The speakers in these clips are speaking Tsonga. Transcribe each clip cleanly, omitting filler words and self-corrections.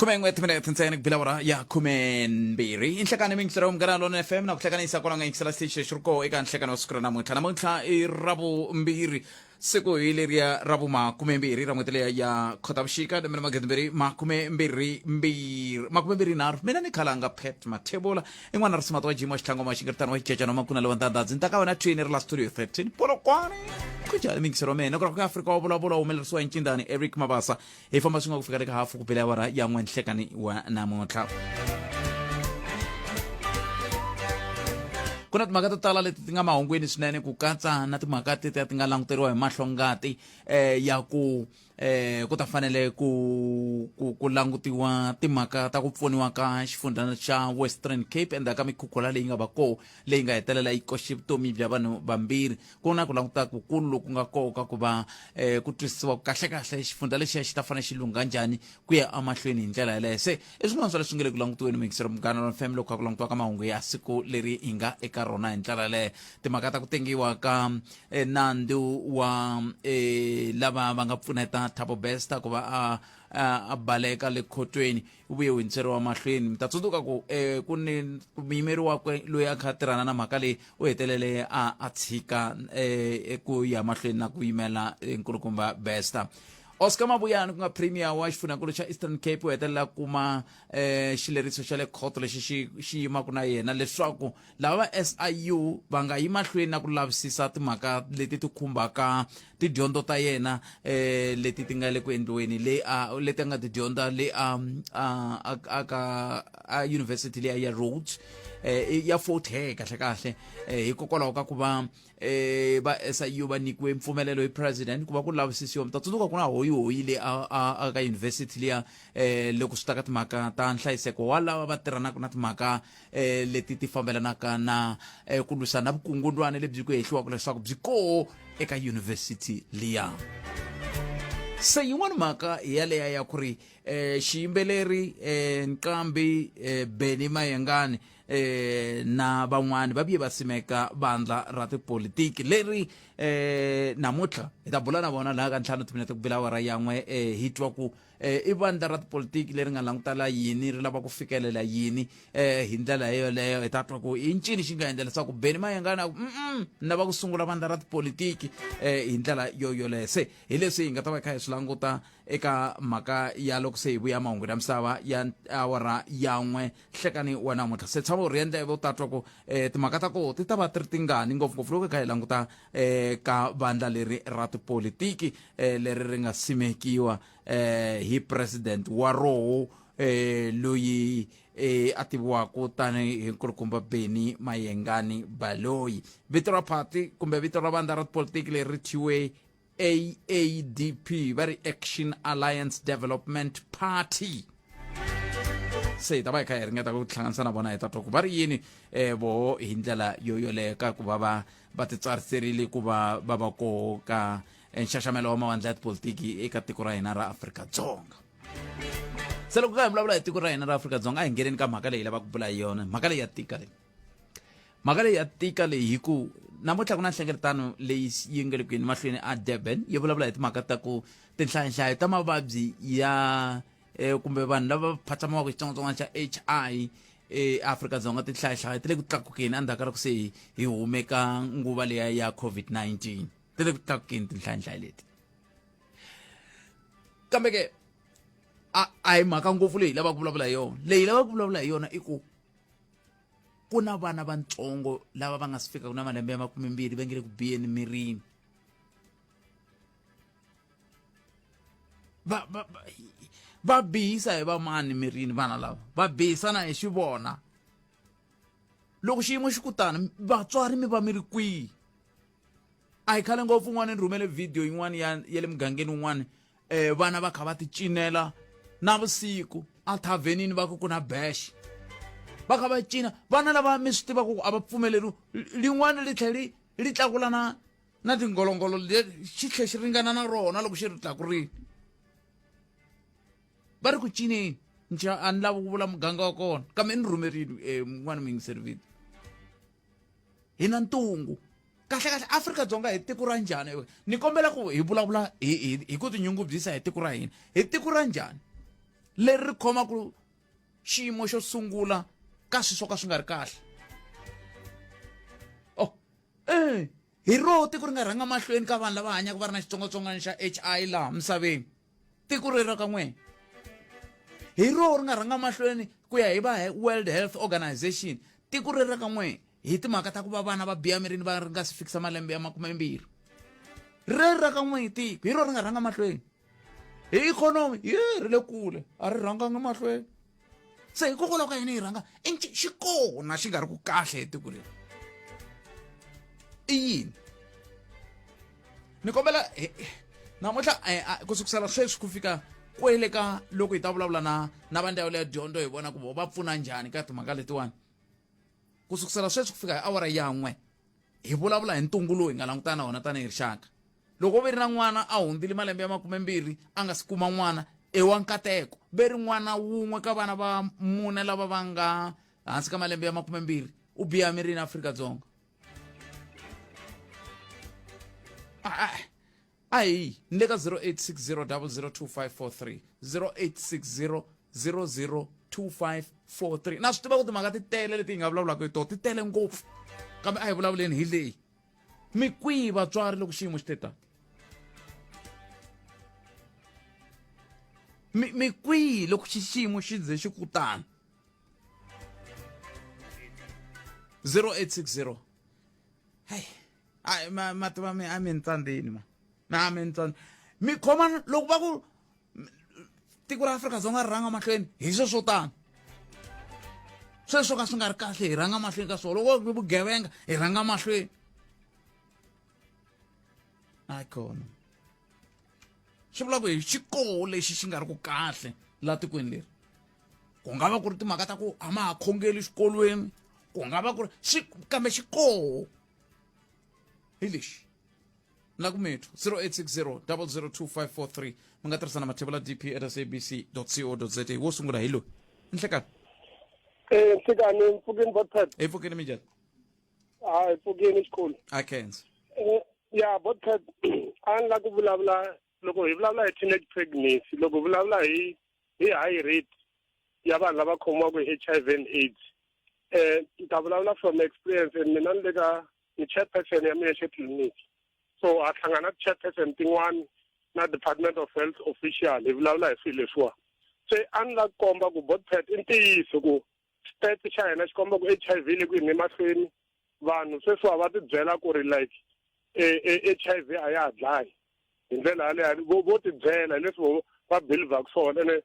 Khumen'we timinete ntsena ku bila awara ya 12 i nhlekani mingisela wa Munghana Lonene FM na ku hlekanisa kwala nga yingisela xitichi lexi ri koho eka nhlekani wa siku ra namuntlha. Namuntlha i Ravumbirhi, siku hi leriya ra vumakumembirhi ra n'hweti leya ya Khotavuxika lembe ra magidimbirhi makumembirhi mbirhi makumembirhi nharhu. Mina ni khalanga Pat Mathebula i n'wana risimati wa Jim wa Xitlangoma wa Xingeritano wa Xicecana wa Makuna lowa Ndandadzi ni ta ka wena thwini ri la studio 13 Polokwane. Ku njhani mingiselo wa mina ku ra ku Afrika wa vulavula humelerisiwa hi Ncindani Eric Mabasa. Hi famba swin'we ku fika le ka hafu ku bela awara ya n'we nhlekani wa namuntlha. Ku na timhaka to tala leti ti nga mahungwini swinene ku katsa na timhaka tetiya ti nga languteriwa hi mahlo ngati ya ku ku ta fanele ku ku ku langutiwa timhaka ta ku pfuniwa ka xifundzha xa Western Cape endzhaku ka mikhukhula leyi nga va koho leyi nga hetelela yi koxe vutomi bya vanhu vambirhi. Ku na ku languta kukulu loku nga koho ka ku va eh, ku twisisiwa ku kahle-kahle xifundzha lexiya xi ta fanele xi lungha njhani ku ya emahlweni hi ndlela yeleyo. Se i swin'wana swa leswi nga le ku langutiweni muyingiseri Munghana Lonene FM loko kha ku langutiwa ka mahungu ya siku leri hi nga eka rona hi ndlela yeleyo. Timhaka ta ku tengiwa ka eh, nandzu wa eh, lava va nga pfuneta Thabo Bester ku va a a a baleka le khotweni wu vuye wu hundziseriwa mahlweni. Mi ta tsundzuka ku eh, ku ni muyimeri wakwe loyi a kha a tirhana na mhaka leyi u hetelele a a tshika eh, ku ya mahlweni na ku yimela eh, nkulukumba Bester. Oscar Mabuyane ku nga premier wa xifundzhankulu xa Eastern Cape u hetelela kuma eh, xileriso xa le khoto lexi xi xi yimaka na yena leswaku lava va SIU va nga yi mahlweni na ku lavisisa timhaka leti ti khumbaka tidyondzo ta yena eh, leti ti nga le ku endliweni le a leti a nga ti dyondza le a a a ka a university leya ya Rhodes eh, ya Fort Hare kahle kahle eh, hikokwalaho ka ku va eh, va SIU va nyikiwe mpfumelelo hi president ku va ku lavisisiwa. Mi ta tsundzuka ku na hoyihoyi le a, a, a ka university liya eh, loko swi ta ka timhaka ta nhlayiseko wa lava va tirhanaka na timhaka eh, leti ti fambelanaka na eh, ku lwisana na vukungundwani lebyi ku hehliwaka leswaku byi koho eka yunivhesiti liya. Se yin'wana mhaka hi yaleya ya ku ri eh, xiyimbeleri eh, nqambi eh, Benny Mayengani eh, na van'wani va vuye va simeka vandla ra tipolitiki leri eh, namuntlha hi ta bula na vona laha ka ntlhanu timinete ku bila awara yan'we eh, hi twa ku eh, i vandla ra tipolitiki leri nga langutela yini, ri lava ku fikelela yini eh, hi ndlela yoleyo hi ta twa ku i ncini xi nga endla leswaku Benny Mayengani a ku mm ni lava ku sungula vandla ra tipolitiki eh, hi ndlela yo yoleyo. Se hi leswi hi nga ta va hi kha hi swi languta eka mhaka ya loko se hi vuya mahungu ya misava ya awara yan'we hlekani wa namuntlha. Se tshama u ri endleve u ta twa ku eh, timhaka ta koho ti ta va ti ri tingani ngopfungopfu loko hi kha hi languta eh, ka vandla leri ra tipolitiki eh, leri ri nga simekiwa eh, hi president wa roho eh, loyi eh, a tiviwaka tanihi nkulukumba Benny Mayengani Baloyi. Vito ra party kumbe vito ra vandla ra tipolitiki leri ri thyiwe AADP, va ri Action Alliance Development Party. Se hi ta va hi kha hi ringeta ku hlanganisa na vona hi ta twa ku va ri yini eh, voho hi ndlela yo yoleyo ka ku va va va titsariserile ku va va va koho ka nxaxamelo wa mavandla ya tipolitiki eka tiko ra hina ra Afrika-Dzonga. Se loko ka hi vulavula hi tiko ra hina ra Afrika-Dzonga a hi ngheneni ka mhaka leyi hi lavaka ku bula hi yona. Mhaka leyi ya tika leyi. Mhaka leyi ya tika leyi hi ku namuntlha ku na nhlengeletano leyi yi nga le ku yeni mahlweni a Durban yi vulavula hi timhaka ta ku tinhlayanhlayo ta mavabyi ya eh, kumbe vanhu lava phatsamiwaka xitsongwatsongwana xa HI eAfrika-Dzonga tinhlayanhlayo ti le ku tlakukeni endzhaku ka loko se hi hume ka nguva leya ya COVID-19 ti le ku tlakukeni tinhlayanhlayo leti. Kambe ke a a hi mhaka ngopfu leyi lavaka ku vulavula hi yona. Leyi lavaka ku vulavula hi yona i ku ku na vana vantsongo lava va nga si fikaka na malembe ya makumembirhi va nge le ku biyeni mirini. Va va va bihisa hi vamani mirini vana lava va bihisana hi xivona. Loko xiyimo xi ku tani vatswari mi va mi ri kwihi? A hi khale ngopfu un'wana ni rhumele video yin'wana ya ya le mugangeni wun'wana eh, vana va kha va ti cinela navusiku a thavhenini va ku ku na bash va kha va cina vana lava mi swi tivaka ku a va pfumeleriwi lin'wana li tlhela li li tlakula na na tingolongolo xi tlhe xi ringana na rona loko xi ri tlakurile va ri ku cineni nja a ni lavi ku vula muganga wa kona kambe ni rhumerile um n'wana muyingiseri video hi na ntungu. Kahle-kahle Afrika-Dzonga hi tiko ra njhani? Ni kombela ku hi vulavula hi, hi, hi ku tinyungubyisa hi tiko ra hina. Hi tiko ra njhani? Leri ri khomaka xiyimo xo sungula ka swilo swo ka swi nga ri kahle. Oh, eh, hi roho tiko ri nga rhanga mahlweni ka vanhu lava hanyaka va ri na xitsongwatsongwana xa HI laha misaveni. Tiko rero ka n'wina. Hi roho ri nga rhanga mahlweni ku ya hi va World Health Organization. Tiko rero ka n'wina hi timhaka ta ku va vana va biha mirini va ri nga si fikisa malembe ya makumembirhi. Rero ra ka n'wina tiko hi roho ri nga rhanga mahlweni. Hi ikhonomi ye ri le kule a ri rhanganga mahlweni. Se hikokwalaho ka yini hi rhanga i xi kona xi nga ri ku kahle hi tiko leri. I yini? Ni kombela namuntlha ku sukusela sweswi ku fika kwele ka loko hi ta vulavula na na va ndzawulo ya dyondzo hi vona ku vo va pfuna njhani ka timhaka letiwani. Ku sukusela sweswi ku fika hi awara ya n'we hi vulavula hi ntungu lowu hi nga langutana na wona tanihi rixaka. Loko ve ri na n'wana a hundzile malembe ya makumembirhi a nga si kuma n'wana i wa nkateko. Ve ri n'wana wun'we ka vana va mune lava va nga hansi ka malembe ya makumembirhi u biha mirini Afrika-Dzonga. A hi ni le ka 0860002543 0860002543 na swi tiva ku timhaka ti tele leti hi nga vulavulaka hi tona ti tele ngopfu kambe a hi vulavuleni hi leyi mi kwihi vatswari loko xiyimo xi te tani mi mi kwihi loko xiyimo xi ze xi ku tani 0860 hayi ai ma ma tiva mi a mi ni tsandzini ma na mi ni tsandzi mi khoma loko va ku tiko ra Afrika-Dzonga ri rhanga mahlweni hi swo swo tano sweswo ka swi nga ri kahle hi rhanga mahlweni ka swona loko vugevenga hi rhanga mahlweni a kona swi vula ku hi xikoho lexi xi nga ri ku kahle la tikweni leri ku nga va ku ri timhaka ta ku a ma ha khongeli xikolweni ku nga va ku ri xi kambe xikoho hi lexi na ku mithu 0860 002543 mi nga tirhisa na mathebula dp at sabc co za wo sungula hi loyi nhlekani Eh nhlekani mpfukeni botpet hi pfukeni minjhani hayi pfukeni xikhulu a khensa eh ya botpet a ni la ku vulavula loko hi vulavula hi teenage pregnancy loko hi vulavula hi hi high rate ya vanhu lava khomiwaka hi HIV and AIDS eh ni ta vulavula from experience and mina ni le ka ni chairperson ya Miyexe Clinic so ha hlangana chairperson tin'wani na Department of Health official hi vulavula hi swilo leswiwa se a ni la ku komba ku botpet i ntiyiso ku stats xa hina xi komba ku HIV le ku yeni emahlweni vanhu sweswiwa va ti byela ku ri like HIV a ya ha dlayi hi ndlela yaleyo vo vo ti byela hi leswi vo va believaku swona ene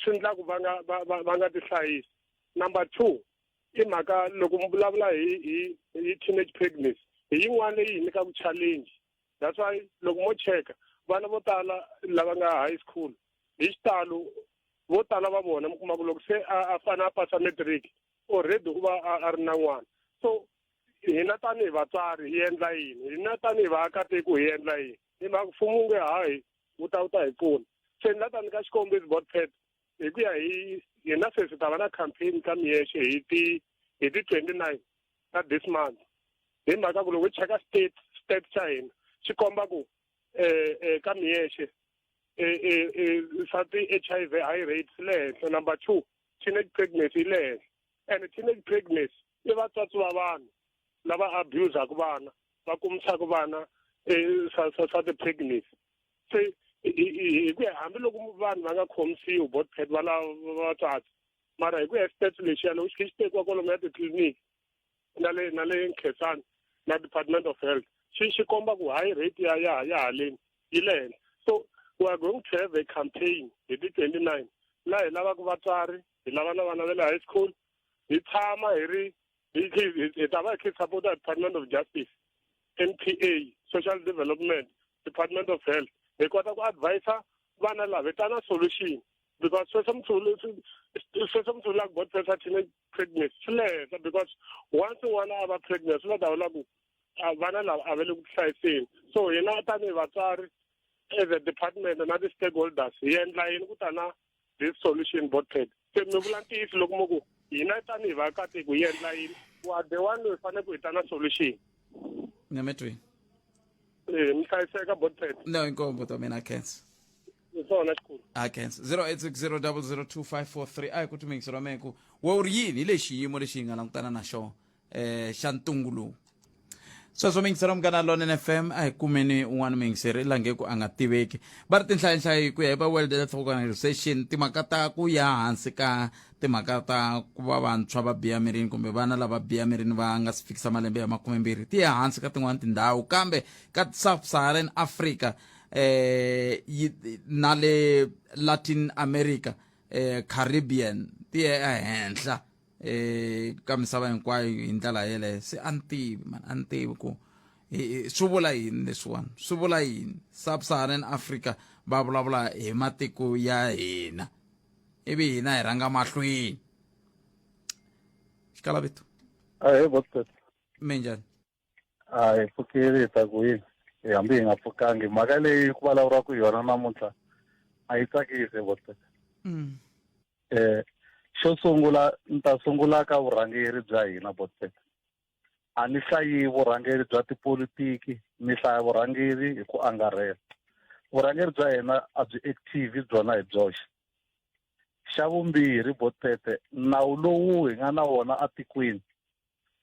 swi endlaku va nga va va va nga tihlayisi number 2 i mhaka loko mi vulavula hi hi hi teenage pregnancy hi yin'wana leyi hi nyikaka challenge that's why loko mo cheka vana vo tala lava nga high school hi xitalo vo tala va vona mi kuma ku loko se a fane a pasa matric already u va a ri na n'wana so hina tanihi vatswari hi endla yini hina tanihi vaakatiko hi endla yini hi mhaka mfumo wu nge hayi wu ta wu ta hi pfuna se ni la ta nyika xikombiso botpet hi ku ya hi hina sweswi ta va na campaign ka miyexe hi ti hi ti 29 ta this month hi mhaka ku loko hi cheka state state xa hina xi komba ku eh, eh ka miyexe eh, eh, eh, swa ti-HIV high rates le henhla number 2 teenage pregnancy yi le henhla and teenage pregnancy i vatswatsi va vanhu lava abusaka vana va kumisaka vana eh, swa swa swa ti-pregnancy se hi ku ya hambiloko vanhu va nga khomisiwi botpet va lava vatswatsi mara hi ku ya stats lexiya loko xi khe xi tekiwa kwalomu ya titliliniki na le na le Nkhensani na Department of Health xi xi komba ku high rate ya ya ya haleni yi le henhla so we are going to have a campaign hi ti 29 laha hi lavaka vatswari hi lava na vana va le high school hi tshama hi ri hi ta va hi kha hi support Department of Justice NPA Social Development Department of Health hi kota ku advisa vana lava hi ta na solution because sweswo sweswo mi vulaka bot pressure teenage pregnancy swi le henhla because once n'wana a va pregnant swi va ta vula ku vana lava a va le ku hlayiseni so hina tanihi vatswari as a department na ti-stakeholders hi endla yini ku ta na this solution botpad se mi vula ntiyiso loko mo ku hina tanihi vaakatiko hi endla yini wa the one loyi fanele ku hi ta na solution nyametweni eh mi hlayiseka botpad no inkombo ta mina khensa Hi swona xikulu. A khensa 0860002543 a hi ku tumingisi ra mehe ku we u ri yini hi lexi xiyimo lexi hi nga langutana na xona xa ntungu lowu. Sweswo miyingiseri Munghana Lonene FM, a hi kumeni un'wana muyingiseri la nge ku a nga tiveki. Va ri tinhlayinhlayi ku ya hi va World Health Organization, timhaka ta ku ya hansi ka timhaka ta ku va vantshwa va biha mirini kumbe vana lava biha mirini va nga si fikisa malembe ya 20 ti ya hansi ka tin'wana tindhawu, kambe ka Sub-Saharan Africa yi na le Latin America, Caribbean ti ye ehenhla ka misava hinkwayo hi ndlela yeleyo. Se a ni tivi man, a ni tivi ku swi vula yini leswiwani, swi vula yini Sub-Saharan Africa va vulavula hi matiko ya hina ivi hina hi rhanga mahlweni. Xikalavito. Ahee, Bostet. Minjhani? A hi pfukile, hi ta ku yini, hi hambi hi nga pfukangi. Mhaka leyi ku vulavuriwaka hi yona namuntlha a yi tsakisi, Bostet. Xo sungula ni ta sungula ka vurhangeri bya hina, Bostet. A ni hlayi vurhangeri bya tipolitiki, ni hlaya vurhangeri hi ku angarhela. Vurhangeri bya hina a byi active byona hi byoxe. Xa vumbirhi, Botete, nawu lowu hi nga na wona atikweni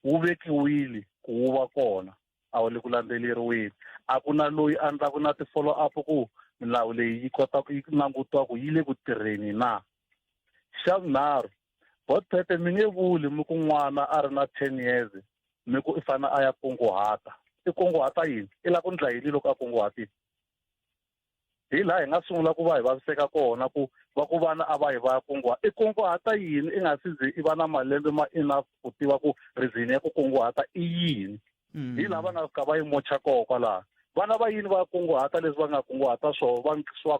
wu vekiwile ku wu va kona, a wu le ku landzeleriweni. A ku na loyi a endlaka na ti-follow up ku milawu leyi yi kota ku yi langutiwa ku yi le ku tirheni na. Xa vunharhu, Botete, mi nge vuli mi ku n'wana a ri na 10 years mi ku i fanele a ya kunguhata. I kunguhata yini? I lava ku ndla yini loko a kunguhatile? Hi laha hi nga sungula ku va hi vaviseka kona ku va ku vana a va yi va ya kunguhata. I kunguhata yini i nga si ze i va na malembe ma enough ku tiva ku reason ya ku kunguhata i yini? Hi laha va nga fika va yi mocha koho kwalaho. Vana va yini va kunguhata leswi va nga kunguhata swona, va swa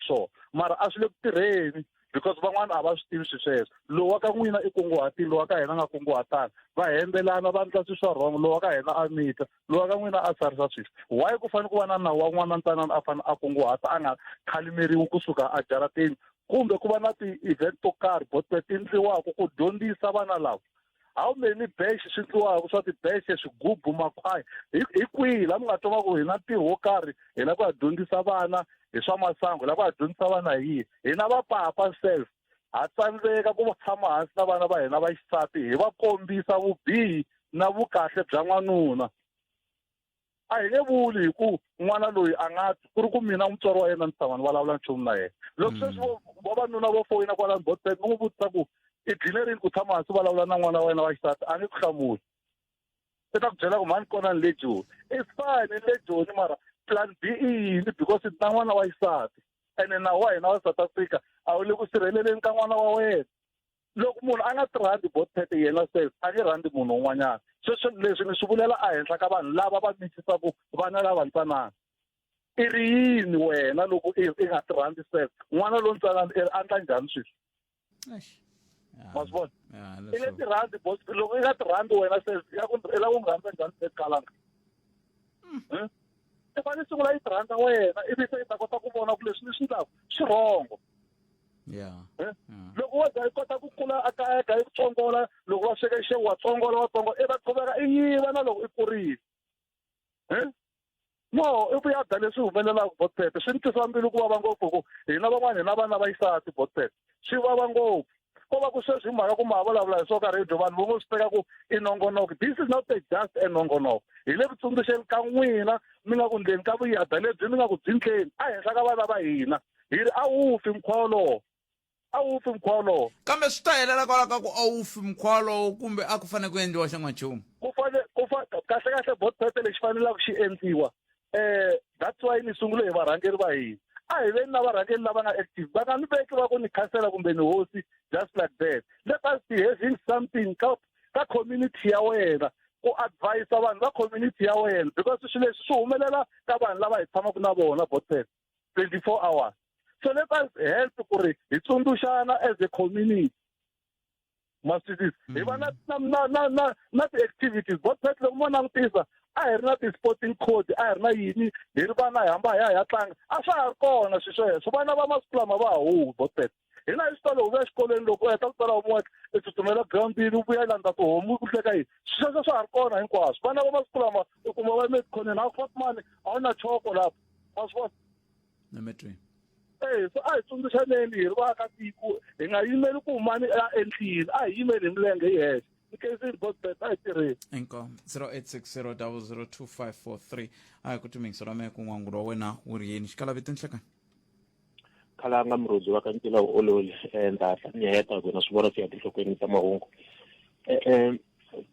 swona, mara a swi le ku tirheni because van'wana a va swi tivi swi sweswo. Lowu wa ka n'wina i kunguhatile, lowu wa ka hina a nga kunguhatanga, va hembelana, va endla swilo swa wrong. Lowu wa ka hina a mita, lowu wa ka n'wina a sarisa swilo. Why ku fanele ku va na nawu wa n'wana ntsanana a fanele a kunguhata a nga khalimeriwi kusuka a jarateni, kumbe ku va na ti-event to karhi botwe ti endliwaka ku dyondzisa vana lava? How many bash swi endliwaka swa tibeshe, swigubu, makhwaya? Hi kwihi laha mi nga twa va ku hi na ntirho wo karhi, hi lava ku ya dyondzisa vana hi swa masangu, hi lava ku ya dyondzisa vana hi yini? Hina vapapa self ha tsandzeka ku tshama hansi na vana va hina va xisati hi va kombisa vubihi na vukahle bya n'wanuna. A hi nge vuli hi ku n'wana loyi a nga ku ri ku mina mutswari wa yena ni tshama ni vulavula nchumu na yena. Loko sweswi vavanuna vo foyina kwalano Botbet, mi n'wi vutisa ku i dlile rini ku tshama hansi u vulavula na n'wana wa wena wa xisati, a nge ku hlamuli. I ta ku byela ku mhani kona ni le Joni. It's fine, ni le Joni, mara plan B i yini? Because na n'wana wa xisati, ene nawu wa hina wa South Africa a wu le ku sirheleleni ka n'wana wa wena. Loko munhu a nga ti rhandzi Botpet yena self, a nge rhandzi munhu un'wanyana. Sweswo leswi ni swi vulela ehenhla ka vanhu lava va mixisaka vana lava ntsanana. I ri yini wena loko i nga ti rhandzi self? N'wana lontsanana i ri andla njhani sweswi? Ma swi vona? I nge ti rhandzi boss, loko i nga ti rhandzi wena self, ya ku i lava ku n'wi rhandza njhani Kalanga? I fanele sungula i ti rhandza wena, ivi se i ta kota ku vona ku leswi ni swi endlaka swi wrong. Loko wo za i kota ku kula a kaya ka i ku tsongola, loko va sweka xixevo wa tsongola, wa tsongola, i va qhuveka i yiva na loko i kurile. No, i vuyada leswi humelelaka Botpet. Swi ni twisa mbilu ku vava ngopfu ku hina van'wana hi na vana va xisati Botpet. Swi vava ngopfu. Ko va ku sweswi hi mhaka ku ma ha vulavula hi swo ka radio, vanhu vo ngo swi teka ku i nongonoko. This is not a just a nongonoko. Hi le ku tsundzuxeni ka n'wina mi nga ku ndleni ka vuyada lebyi mi nga ku byi ndleni ehenhla ka vana va hina. Hi ri a wu fi mukhuva wolowo. A wu fi mukhuva wolowo. Kambe swi ta helela kwalaho ka ku a wu fi mukhuva wolowo kumbe a ku fanele ku endliwa xan'wanchumu? Ku fane, ku fa, kahle kahle Botpet lexi fanelaka xi endliwa, that's why ni sungule hi varhangeri va hina. A hi veni na varhangeri lava nga active, va nga ni veki va ku ni khansela kumbe ni hosi just like that. Let us be having something ka community ya wena, ku advise vanhu va community ya wena, because swilo leswi swi humelela ka vanhu lava hi tshamaka na vona Botpet 24 hours. So let us help ku ri hi tsundzuxana as a community. Ma swi twisisa? Hi va na ti-activities. Botpet loko mo langutisa, a hi ri na ti-sporting code, a hi ri na yini, hi ri vana hi hamba hi ya hi ya tlanga. A swa ha ri kona swilo sweswo. Vana va masiku lama va ha huhi Botpet. Hina hi swi twa loko u vuya exikolweni, loko u heta ku tsala homework, i tsutsumela girawundini, u vuya i landza tihomu, u hleka yini. Sweswo swa ha ri kona hinkwaswo. Vana va masiku lama u kuma va yime etikhoneni, a wu mani, a wu na choko lapho. Ma swi vona? Emetrweni. Eh, so a hi tsundzuxaneni hi ri vaakatiko hi nga yimeli ku mani a endlile a hi yimeli hi milenge hi hexe ni khensile bosbet a hi tirheni. Inkomu. 0860002543 a hi ku timingisa ra mehe ku n'wangulo wa wena wu ri yini xikalavito nhlekani. Khalanga murhodzi wa ka ntila wu ololi ndza hatla ni heta hi ku na swi vona swi ya tinhlokweni ta mahungu.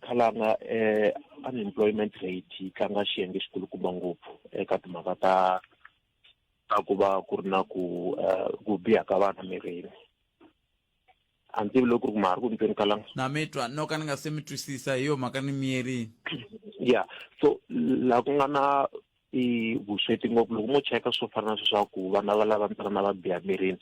Khalanga unemployment rate yi tlanga xiyenge xikulukumba ngopfu eka timhaka ta ta ku va ku ri na ku ku biha ka vana mirini. A ni tivi loko ku ri ku ma ha ri ku ni tweni Khalanga. Na mi twa no ka ni nga se mi twisisa hi yo mhaka ni miyerini. Yeah, so laha ku nga na i vusweti ngopfu loko mo cheka swo fana na sweswaku vana va lava ntsena na va biha mirini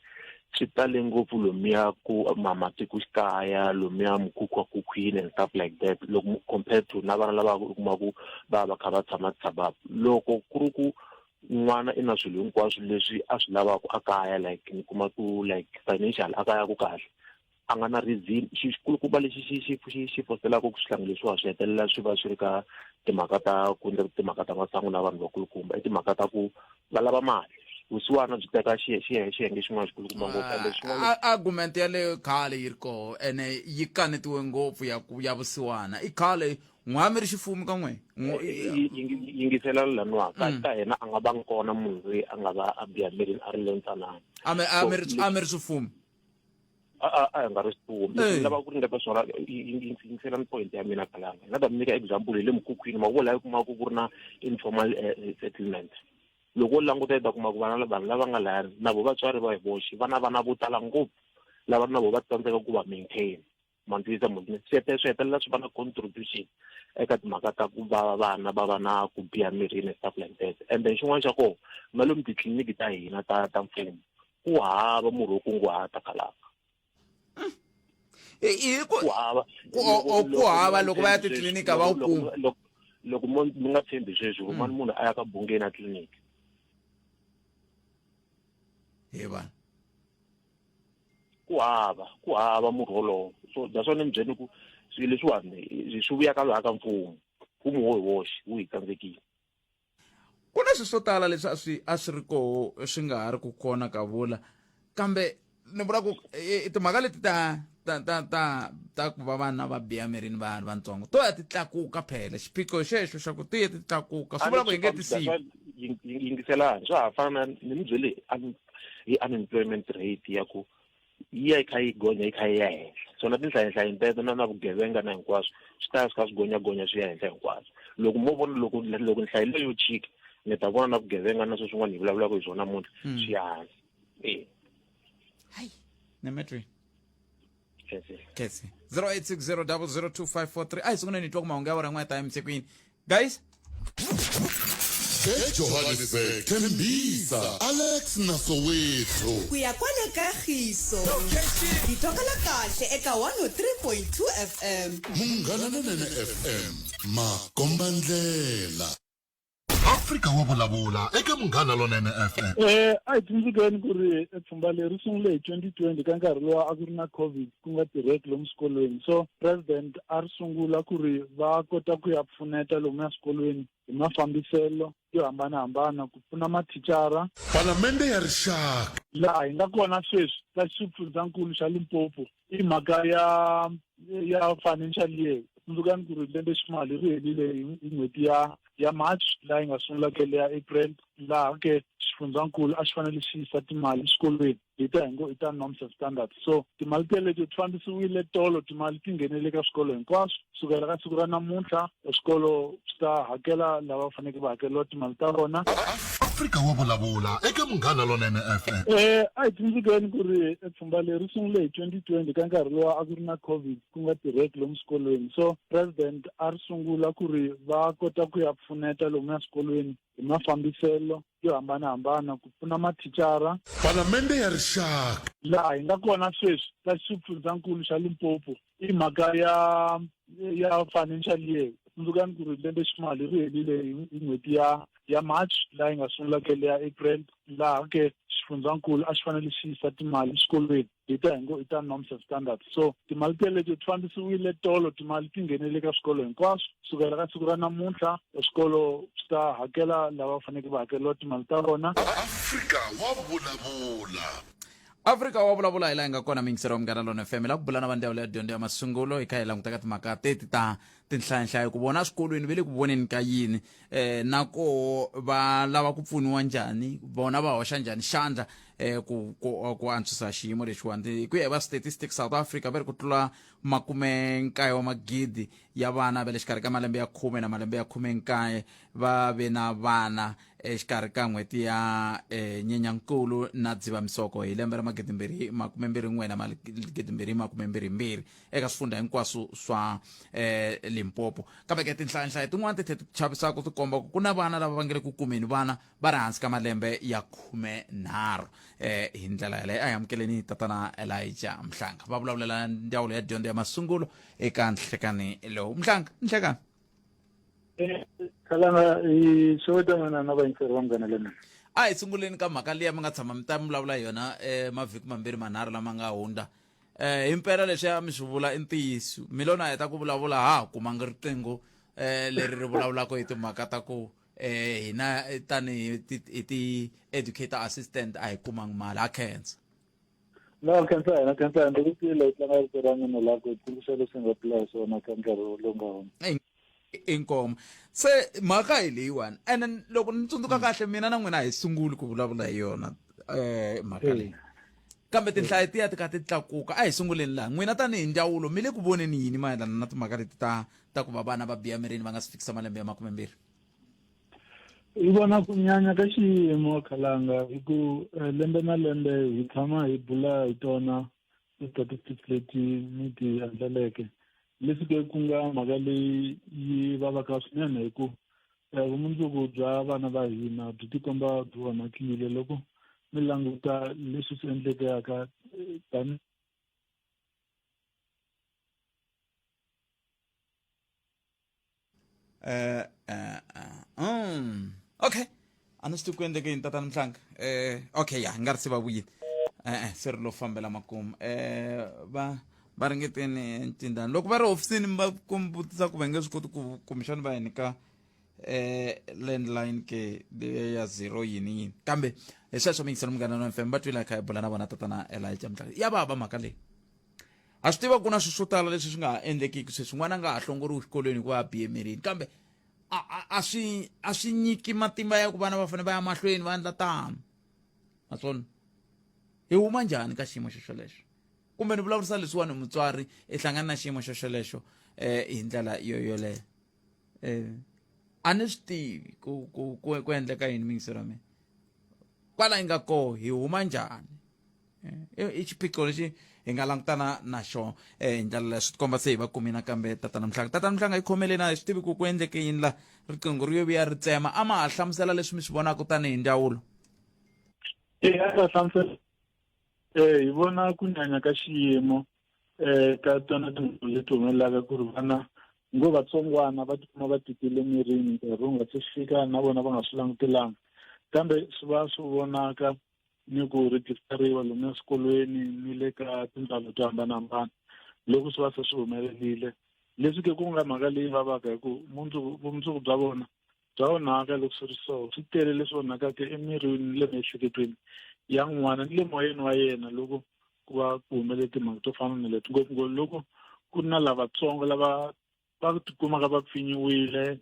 swi tale ngopfu lomuya ku matikoxikaya lomuya mukhukhwakhukhwini and stuff like that loko compared to na vana lava u kuma ku va va kha va tshama suburb. Loko ku ri ku n'wana i na swilo hinkwaswo leswi a swi lavaka a kaya like ni kuma ku like financial a kaya ku kahle a nga na reason xi xikulukumba lexi xi xi xi xi fostelaka ku swihlangi leswiwa swi hetelela swi va swi ri ka timhaka ta ku endla timhaka ta masangu na vanhu vakulukumba i timhaka ta ku va lava mali vusiwana byi teka xiyenge xin'wana xikulukumba ngopfu ende xin'wana Argument yaleyo khale yi ri koho ene yi kanetiwe ngopfu ya ku ya vusiwana i khale n'wa mi ri xifumi ka n'we. Yingisela laniwa ka ka hina a nga bangi kona munhu loyi a nga va a biha mirini a ri lontsanana. A mi a mi ri a mi ri swifumi. A a hi nga ri swifumi. Leswi ni lavaka ku ringeta swona yingiselani point ya mina Khalanga. Ni nga ta mi nyika example hi le mukhukhwini ma vo laha u kumaka ku ri na informal settlement. Loko wo languta i ta kuma ku vana vanhu lava nga lahayani na vo vatswari va hi voxe va na vana vo tala ngopfu lava na vo va tsandzeka ku va maintain. Ma ni twisisa mos? Swi swi hetelela swi va na contribution eka timhaka ta ku va vana va va na ku biha mirini and stuff like that. And then xin'wana xa kona na lomu titliliniki ta hina ta ta mfumo ku hava murhi wo kunguhata Khalanga. Hi ku Ku hava. Ku o ku hava loko va ya titliliniki a va wu kumi. Loko loko mo mi nga tshembi sweswi rhumani munhu a ya ka Bungeni a tliliniki. He vanhu. Ku hava ku hava murhi wolowo so that's why ni mi byele ku swilo leswiwani swi vuya ka laha ka mfumo mfumo wo hi woxe wu hi tsandzekile. Ku na swilo swo tala leswi a swi a swi ri koho swi nga ha ri ku kona ka vula kambe ni vula ku timhaka leti ta ta ta ta ta ku va vana va biha mirini va ha ri vatsongo to ya ti tlakuka phela xiphiqo xexo xa ku ti ya ti tlakuka swi vula ku hi nge ti sivi. Yingiselani swa ha fana ni mi byele hi unemployment rate ya ku yi ya yi kha yi gonya yi kha yi ya henhla swona tinhlayinhlayi teto na na vugevenga na hinkwaswo swi ta ya swi kha swi gonyagonya swi ya henhla hinkwaswo loko mo vona loko loko nhlayo leyo chika mi ta vona na vugevenga na sweswin'wana hi vulavulaka hi swona namuntlha swi ya hansi e hayi nemetri kese 0860002543 a hi sunguleni hi twa ku mahungu ya wena n'wana ta emisikwini guys. EJohannesburg, Tembisa, Alex na Soweto. Ku ya kwale ka Giso. Hi twakala kahle eka 103.2 FM. Munghana Lonene FM, makombandlela. Afrika wa vulavula eka Munghana Lonene FM. A hi tsundzukeni ku ri pfhumba leri ri sungule hi 2020 ka nkarhi lowa a ku ri na COVID ku nga tirheki lomu swikolweni so president a ri sungula ku ri va kota ku ya pfuneta lomuya swikolweni hi mafambiselo yo hambanahambana ku pfuna mathicara. Palamende ya Rixaka. Laha hi nga kona sweswi ka xifundzankulu xa Limpopo i mhaka ya ya financial year. Tsundzukani ku ri lembe ximali ri helile hi n'hweti ya ya March laha yi nga sungula ke leya April laha ke xifundzankulu a xi fanele xi yisa timali exikolweni hi ta hi ngo i ta norms and standards so timali teleto ti fambisiwile tolo timali ti nghenele ka swikolo hinkwaswo sukela ka siku ra namuntlha swikolo swi ta hakela lava faneleke va hakeriwa timali ta vona. Afrika wa vulavula eka Munghana Lonene FM. A hi tsundzukeni ku ri pfhumba leri ri sungule hi 2020 ka nkarhi lowa a ku ri na COVID ku nga tirheki lomu swikolweni so president a ri sungula ku ri va kota ku ya pfuneta lomuya swikolweni hi mafambiselo yo hambanahambana ku pfuna mathicara. Palamende ya Rixaka. Laha hi nga kona sweswi ka xifundzankulu xa Limpopo i mhaka ya ya financial year. Tsundzukani ku ri lembe ximali ri helile hi n'hweti ya ya March laha yi nga sungula ke leya April laha ke xifundzankulu a xi fanele xi yisa timali exikolweni hi ta hi ngo i ta norms and standards so timali teleto ti fambisiwile tolo timali ti nghenele ka swikolo hinkwaswo sukela ka siku ra namuntlha swikolo swi ta hakela lava faneleke va hakeriwa timali ta vona Afrika wa vulavula. Afrika wa vulavula hi laha hi nga kona miyingiseri wa Munghana Lona FM la ku bula na va ndzawulo ya dyondzo ya masungulo hi kha hi languta ka timhaka teti ta tinhlayanhlayo ku vona swikolweni ve le ku voneni ka yini eh na koho va lava ku pfuniwa njhani vona va hoxa njhani xandla eh ku ku, ku antswisa xiyimo lexiwani hi ku ya hi va Statistics South Africa va ri ku tlula 19 wa magidi ya vana va le xikarhi ka malembe ya khume na malembe ya 19 va ve na vana exikarhi ka n'hweti ya eh, Nyenyankulu na Dzivamisoko hi lembe ra 2021 na 2022 eka swifundha hinkwaswo swa eh, Limpopo. Kambe ke tinhlayanhlaya tin'wana ti tlhe ti chavisaka ti komba ku ku na vana lava va nge le ku kumeni vana va ri hansi ka malembe ya 13 eh, hi ndlela yaleyo a hi amukeleni tatana Elijah Mhlanga va vulavulela ndzawulo ya dyondzo ya masungulo eka nhlekani lowu. Mhlanga, nhlekani. Khalanga i xeweta n'wina na vayingiseri va Munghana Lonene. A hi sunguleni ka mhaka liya mi nga tshama mi ta mi vulavula hi yona eh, mavhiki mambirhi manharhu lama nga hundza eh himpela leswi a mi swi vula i ntiyiso mi lo na heta ku vulavula ha ha kumanga riqingho eh leri ri vulavulaka hi timhaka ta ku eh hina tanihi hi ti-educator assistant a hi kumangi mali ha khensa No, khensa hina khensa hina ku tile ku tlanga rito ra n'wina laha ku tsundzuxa leswi nga pfula hi swona ka nkarhi lowu nga hundza. Inkomo se mhaka hi leyiwani ene loko ni tsundzuka kahle mina na n'wina a hi sunguli ku vulavula hi yona um mhaka leyi kambe tinhlayo ti ya ti kha ti tlakuka a hi sunguleni laha n'wina tanihi ndzawulo mi le ku voneni yini mayelana na timhaka leti ta ta ku va vana va biha mirini va nga si fikisa malembe ya 20 Hi vona ku nyanya ka xiyimo khalanga hi ku eh, lembe na lembe hi tshama hi bula hi tona ti-statistics leti mi ti andlaleke leswi ke ku nga mhaka leyi yi vavaka swinene hi ku eh, vumundzuku bya vana va hina byi tikomba byi onhakile loko mi languta leswi swi endlekaka eh, tani eh eh eh okay a ni swi tivi ku endleke yini tatana mhlanga eh okay ya nga ri se va vuyile eh eh se ri lo fambela makumu eh va va ringeteni ncindani loko va ri hofisini va vutisa ku va nge swi koti ku kumbexani va hi nyika eh landline ke leya ya zero yini yini kambe hi sweswo mi yingisela munghana wa fm va twile kha hi bula na vona tatana Elijah Mhlanga ya vava mhaka leyi ha swi tiva ku na swilo swo tala leswi swi nga ha endlekiki sweswi n'wana a nga ha hlongoriwi xikolweni hikuva a bihe emirini kambe a, a, a swi a swi nyiki matimba ya ku vana va fanele va ya mahlweni va endla tano naswona hi huma njhani ka xiyimo xo xolexo kumbe ni vulavurisa leswiwani mutswari i hlangana na xiyimo xo xolexo um hi ndlela yo yoleyo um a ni swi tivi ku ku ku ku endleka yini miyingiselo ya mina kwala yi nga koho hi huma njhani Eh, i xiphiqo lexi hi nga langutana na xona eh, hi ndlela leyo swi tikomba se hi va kumile nakambe tatana mhlanga tatana mhlanga yi khomeleni a hi swi tivi ku ku endleke yini la riqingho ri yo vuya ri tsema a ma ha hlamusela leswi mi swi vonaka tanihi ndzawulo eya ta hlamusela eh hi vona ku nyanya ka xiyimo eh ka tona timhaka leti humelelaka ku ri vana ngo vatsongwana va tikuma va tikile mirini nkarhi wu nga se fika na vona va nga swi langutelanga kambe swi va swi vonaka ni ku rejistariwa lomu eswikolweni ni le ka tindzawulo to hambanahambana loko swi va se swi humelerile leswi ke ku nga mhaka leyi vavaka hi ku vumundzuku bya vona bya onhaka loko swi ri so swi tele leswi onhakaka emirini ni le miehleketweni ya n'wana ni le moyeni wa yena loko ku va ku humelele timhaka to fana na leti ngopfungopfu loko ku ri na lavatsongo lava va tikumaka va pfinyiwile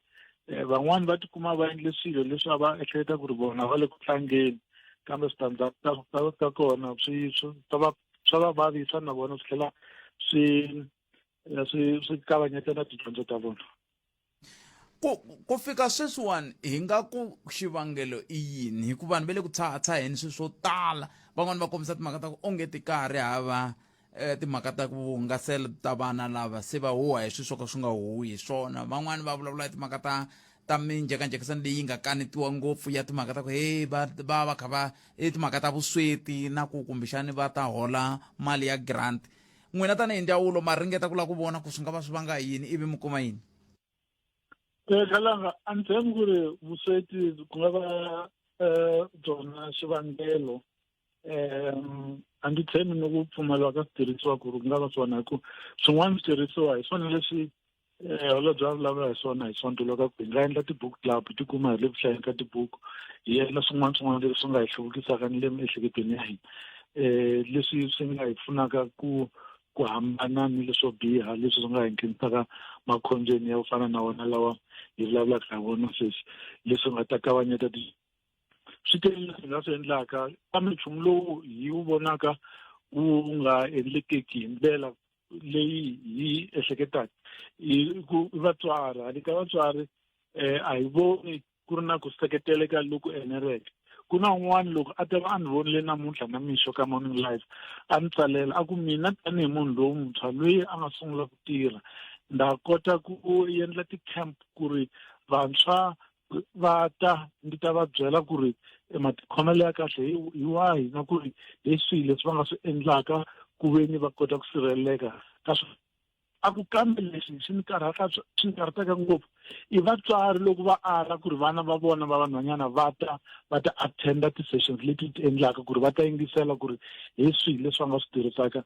eh, van'wani va tikuma va endle swilo leswi a va ehleketa ku ri vona va le ku tlangeni kambe switandzhaku ta kona swi swa va swa va vavisa na vona swi tlhela swi eh, swi swi kavanyeta na tidyondzo ta vona ku ku fika sweswiwani hi nga ku xivangelo i yini hikuva vanhu va le ku tshahatshaheni swilo swo tala van'wani va kombisa timhaka ta ku onge ti ka ha ri hava eh, timhaka ta ku hungasela ta vana lava se va huha hi swilo swo ka swi nga huhi hi swona van'wani va vulavula hi timhaka ta ta minjhekanjhekisano leyi nga kanetiwa ngopfu ya timhaka ta ku hey va va va kha va i timhaka ta vusweti na ku kumbexani va ta hola mali ya grant n'wina tanihi ndzawulo ma ringeta ku lava ku vona ku swi nga va swi vanga yini ivi mi kuma yini? Khalanga a ni tshembi ku ri vusweti ku nga va byona xivangelo. A ndzi tshembi ni ku pfumaliwa ka switirhisiwa ku ri ku nga va swona, hi ku swin'wana switirhisiwa hi swona leswi holobye a vulavula hi swona hi Sonto loko ku hi nga endla ti-book club, hi tikuma hi le ku hlayeni ka tibuku, hi endla swin'wana swin'wana leswi swi nga hi hluvukisaka ni le miehleketweni ya hina, leswi swi nga hi pfunaka ku hambana ni leswo biha leswi swi nga hi nghenisaka makhombyeni ya ku fana na wona lawa hi vulavulaka hi wona sweswi, leswi nga ta kavanyeta ti swi tele leswi hi nga swi endlaka. Kambe nchumu lowu hi wu vonaka wu nga endlekeki hi ndlela leyi hi ehleketaka i ku vatswari, hali ka vatswari, a hi voni ku ri na ku seketeleka loku enereke. Ku na un'wana loko a ta va a ni vonile namuntlha na mixo ka Morning Live, a ni tsalela a ku mina tanihi munhu lowuntshwa loyi a nga sungula ku tirha, nda kota ku endla ti-camp ku ri vantshwa va ta ndzi ta va byela ku ri matikhomelo ya kahle hi wahi, na ku ri hi swihi leswi va nga swi endlaka ku ve ni va kota ku sirheleleka ka swi. A ku kambe lexi xi ni karhata, xi ni karhataka ngopfu i vatswari loko va ala ku ri vana va vona va vanhwanyana va ta va ta attenda ti-sessions leti ti endlaka ku ri va ta yingisela ku ri hi swihi leswi va nga swi tirhisaka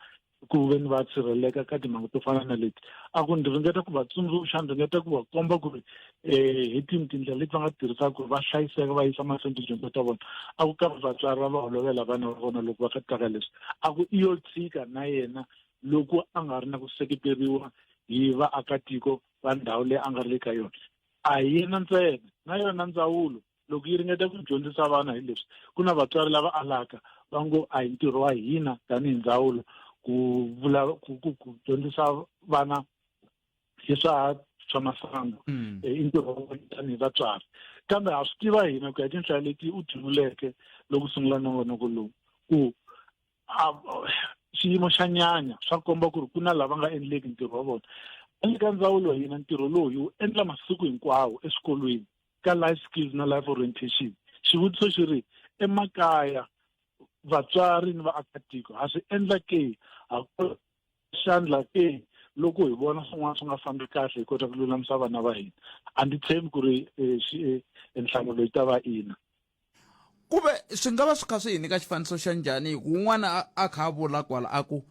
ku ve ni va sirheleleka ka timhaka to fana na leti. A ku ndzi ringeta ku va tsundzuxa, ndzi ringeta ku va komba ku ri hi tini tindlela leti va nga tirhisaka ku ri va hlayiseka va yisa mahlweni tidyondzo ta vona. A ku kambe vatswari va va holovela vana va vona loko va ka taka leswi. A ku i yo tshika na yena loko a nga ri na ku seketeriwa hi vaakatiko va ndhawu leyi a nga ri le ka yona. A hi yena ntsena, na yona ndzawulo loko yi ringeta ku dyondzisa vana hi leswi, ku na vatswari lava alaka va ngo a hi ntirho wa hina tanihi ndzawulo ku vula ku ku ku dyondzisa vana hi swa swa masangu, i ntirho wa vona tanihi vatswari. Kambe ha swi tiva hina ku ya tinhlayo leti u ti vuleke loko sungula nongonoko lowu ku a xiyimo xa nyanya, swa komba ku ri ku na lava nga endleki ntirho wa vona. Le ka ndzawulo hina ntirho lowu hi wu endla masiku hinkwawo eswikolweni ka life skills na life orientation. Xivutiso xi ri emakaya, vatswari ni vaakatiko ha swi endla ke, ha xandla ke loko hi vona swin'wana swi nga fambi kahle hi kota ku lulamisa vana va hina? A ndzi tshembi ku ri nhlamulo yi ta va ina. Kuve swi nga va swi kha swi hi nyika xifaniso xa njhani hi ku un'wana a kha a vula kwala a ku